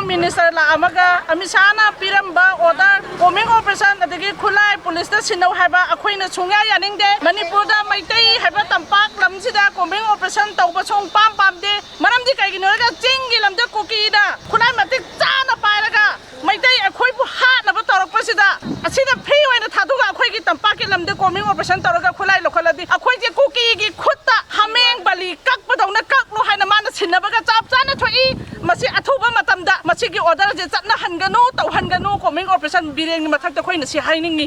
Minister ꯂꯥꯛꯑꯝꯃꯒ ꯑꯃꯤꯠ ꯁꯥꯍꯅ ꯄꯤꯔꯝꯕ order, combing operation ꯑꯗꯒꯤ ꯈꯨꯠꯂꯥꯏ ꯄꯨꯂꯤꯁꯇ ꯁꯤꯟꯅꯧ ꯍꯥꯏꯕ ꯑꯩꯈꯣꯏꯅ ꯁꯨꯡꯌꯥ ꯌꯥꯅꯤꯡꯗꯦ꯫ ꯃꯅꯤꯄꯨꯔꯗ ꯃꯩꯇꯩ ꯍꯥꯏꯕ ꯇꯝꯄꯥꯛ ꯂꯝꯁꯤꯗ combing operation ꯇꯧꯕ ꯁꯨꯡ ꯄꯥꯝ ꯄꯥꯝꯗꯦ꯫ ꯃꯔꯝꯗꯤ ꯀꯩꯒꯤꯅꯣ ꯍꯥꯏꯔꯒ ꯆꯤꯡꯒꯤ ꯂꯝꯗ ꯀꯨꯀꯤꯅ ꯈꯨꯠꯂꯥꯏ ꯃꯇꯤꯛ ꯆꯥꯅ ꯄꯥꯏꯔꯒ ꯃꯩꯇꯩ ꯑꯩꯈꯣꯏꯕꯨ ꯍꯥꯠꯅꯕ ꯇꯧꯔꯛꯄꯁꯤꯗ, ꯑꯁꯤꯗ free ꯑꯣꯏꯅ ꯊꯥꯗꯣꯛꯑꯒ ꯑꯩꯈꯣꯏꯒꯤ ꯇꯝꯄꯥꯛꯀꯤ ꯂꯝꯗ combing operation ꯇꯧꯔꯒ ꯈꯨꯠꯂꯥꯏ ꯂꯧꯈꯠꯂꯗꯤ ꯑꯩꯈꯣꯏꯁꯦ ꯀꯨꯀꯤꯒꯤ ꯈꯨꯠꯇ ꯍꯥꯃꯦꯡ ꯕꯂꯤ ꯀꯛꯄꯗꯧꯅ ꯀꯛꯂꯣ ꯍꯥꯏꯅ ꯃꯥꯅ ꯁꯤꯟꯅꯕꯒ ꯆꯞ ꯆꯥꯅ ꯊꯣꯛꯏ꯫ ꯃꯁꯤ ꯑꯊꯨꯕ ꯃꯇꯝꯗ ꯃꯁꯤꯒꯤ order ꯑꯁꯦ ꯆꯠꯅꯍꯟꯒꯅꯨ, ꯇꯧꯍꯟꯒꯅꯨ꯫ Combing operation ꯕꯤꯔꯦꯟꯒꯤ ꯃꯊꯛꯇ ꯑꯩꯈꯣꯏꯅ ꯁꯤ ꯍꯥꯏꯅꯤꯡꯉꯤ꯫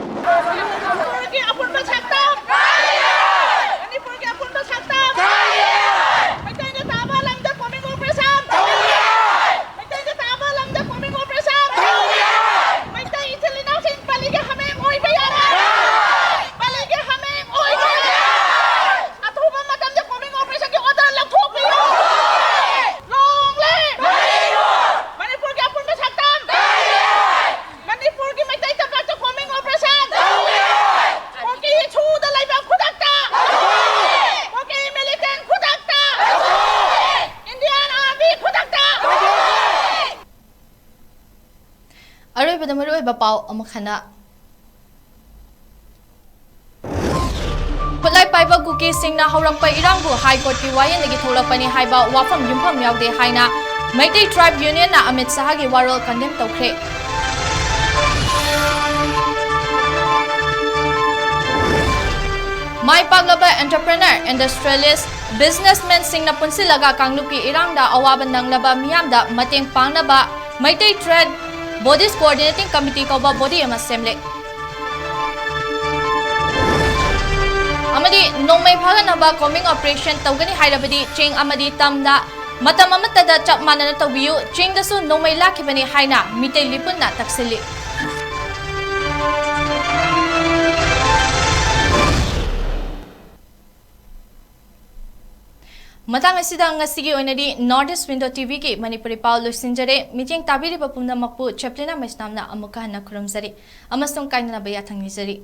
ꯃꯅꯤꯄꯨꯔꯒꯤ ꯑꯄꯨꯟꯕ ꯁꯛꯇꯝ! ꯃꯅꯤꯄꯨꯔꯒꯤ ꯑꯄꯨꯟꯕ ꯁꯛꯇꯝ! ꯃꯩꯇꯩꯅ ꯇꯥꯕ ꯂꯝꯗ combing operation! ꯃꯩꯇꯩꯅ ꯇꯥꯕ ꯂꯝꯗ combing operation! ꯃꯩꯇꯩ ꯏꯆꯤꯜ ꯏꯅꯥꯎꯁꯤꯡ ꯕꯂꯤꯒꯤ ꯍꯥꯃꯦꯡ ꯑꯣꯏꯕ ꯌꯥꯔꯣꯏ! ꯕꯂꯤꯒꯤ ꯍꯥꯃꯦꯡ ꯑꯣꯏꯕ ꯌꯥꯔꯣꯏ! ꯑꯊꯨꯕ ꯃꯇꯝꯗ combing operationꯒꯤ order ꯂꯧꯊꯣꯛꯄꯤꯌꯨ! Long live! ꯃꯅꯤꯄꯨꯔꯒꯤ ꯑꯄꯨꯟꯕ ꯁꯛꯇꯝ! ꯃꯅꯤꯄꯨꯔꯒꯤ ꯃꯩꯇꯩ ꯇꯝꯄꯥꯛꯇ combing operation! ꯀꯨꯀꯤ ꯁꯨꯗ ꯂꯩꯕ ꯈꯨꯗꯛꯇ! ꯀꯨꯀꯤ militant ꯈꯨꯗꯛꯇ! Indian Army ꯈꯨꯗꯛꯇ! ꯑꯔꯣꯏꯕꯗ ꯃꯔꯨꯑꯣꯏꯕ ꯄꯥꯎ ꯑꯃꯨꯛ ꯍꯟꯅ꯫ ꯈꯨꯠꯂꯥꯏ ꯄꯥꯏꯕ ꯀꯨꯀꯤꯁꯤꯡꯅ ꯍꯧꯔꯛꯄ ꯏꯔꯥꯡꯕꯨ High Courtꯀꯤ ꯋꯥꯌꯦꯜꯗꯒꯤ ꯊꯣꯛꯂꯛꯄꯅꯤ ꯍꯥꯏꯕ ꯋꯥꯐꯝ ꯌꯨꯝꯐꯝ ꯌꯥꯎꯗꯦ ꯍꯥꯏꯅ ꯃꯩꯇꯩ Tribe Unionꯅ ꯑꯃꯤꯠ ꯁꯍꯥꯒꯤ ꯋꯥꯔꯣꯜ condemn ꯇꯧꯈ꯭ꯔꯦ꯫ ꯃꯥꯏ ꯄꯥꯛꯂꯕ entrepreneur, industrialist, businessmanꯁꯤꯡꯅ ꯄꯨꯟꯁꯤꯜꯂꯒ ꯀꯥꯡꯂꯨꯞꯀꯤ ꯏꯔꯥꯡꯗ ꯑꯋꯥꯕ ꯅꯪꯂꯕ ꯃꯤꯌꯥꯝꯗ ꯃꯇꯦꯡ ꯄꯥꯡꯅꯕ Meitei Trade Bodies Coordinating Committee ꯀꯧꯕ body ꯑꯃ ꯁꯦꯝꯂꯦ꯫ ꯑꯃꯗꯤ ꯅꯣꯡꯃꯩ ꯐꯥꯒꯠꯅꯕ combing operation ꯇꯧꯒꯅꯤ ꯍꯥꯏꯔꯕꯗꯤ ꯆꯤꯡ ꯑꯃꯗꯤ ꯇꯝꯗ ꯃꯇꯝ ꯑꯃꯠꯇꯗ ꯆꯞ ꯃꯥꯟꯅꯅ ꯇꯧꯕꯤꯌꯨ, ꯆꯤꯡꯗꯁꯨ ꯅꯣꯡꯃꯩ ꯂꯥꯛꯈꯤꯕꯅꯤ ꯍꯥꯏꯅ ꯃꯤꯇꯩ ꯂꯤꯄꯨꯟꯅ ꯇꯛꯁꯤꯜꯂꯤ꯫ ꯃꯇꯥꯡ ꯑꯁꯤꯗ ꯉꯁꯤꯒꯤ ꯑꯣꯏꯅꯗꯤ North East Window TVꯒꯤ ꯃꯅꯤꯄꯨꯔꯤ ꯄꯥꯎ ꯂꯣꯏꯁꯤꯟꯖꯔꯦ꯫ ꯃꯤꯠꯌꯦꯡ ꯇꯥꯕꯤꯔꯤꯕ ꯄꯨꯝꯅꯃꯛꯄꯨ ꯆꯦꯄ꯭ꯂꯤꯅꯥ ꯃꯩꯁꯅꯥꯝꯅ ꯑꯃꯨꯛꯀ ꯍꯟꯅ ꯈꯨꯔꯨꯝꯖꯔꯤ ꯑꯃꯁꯨꯡ ꯀꯥꯏꯅꯅꯕ ꯌꯥꯊꯪ ꯅꯤꯖꯔꯤ꯫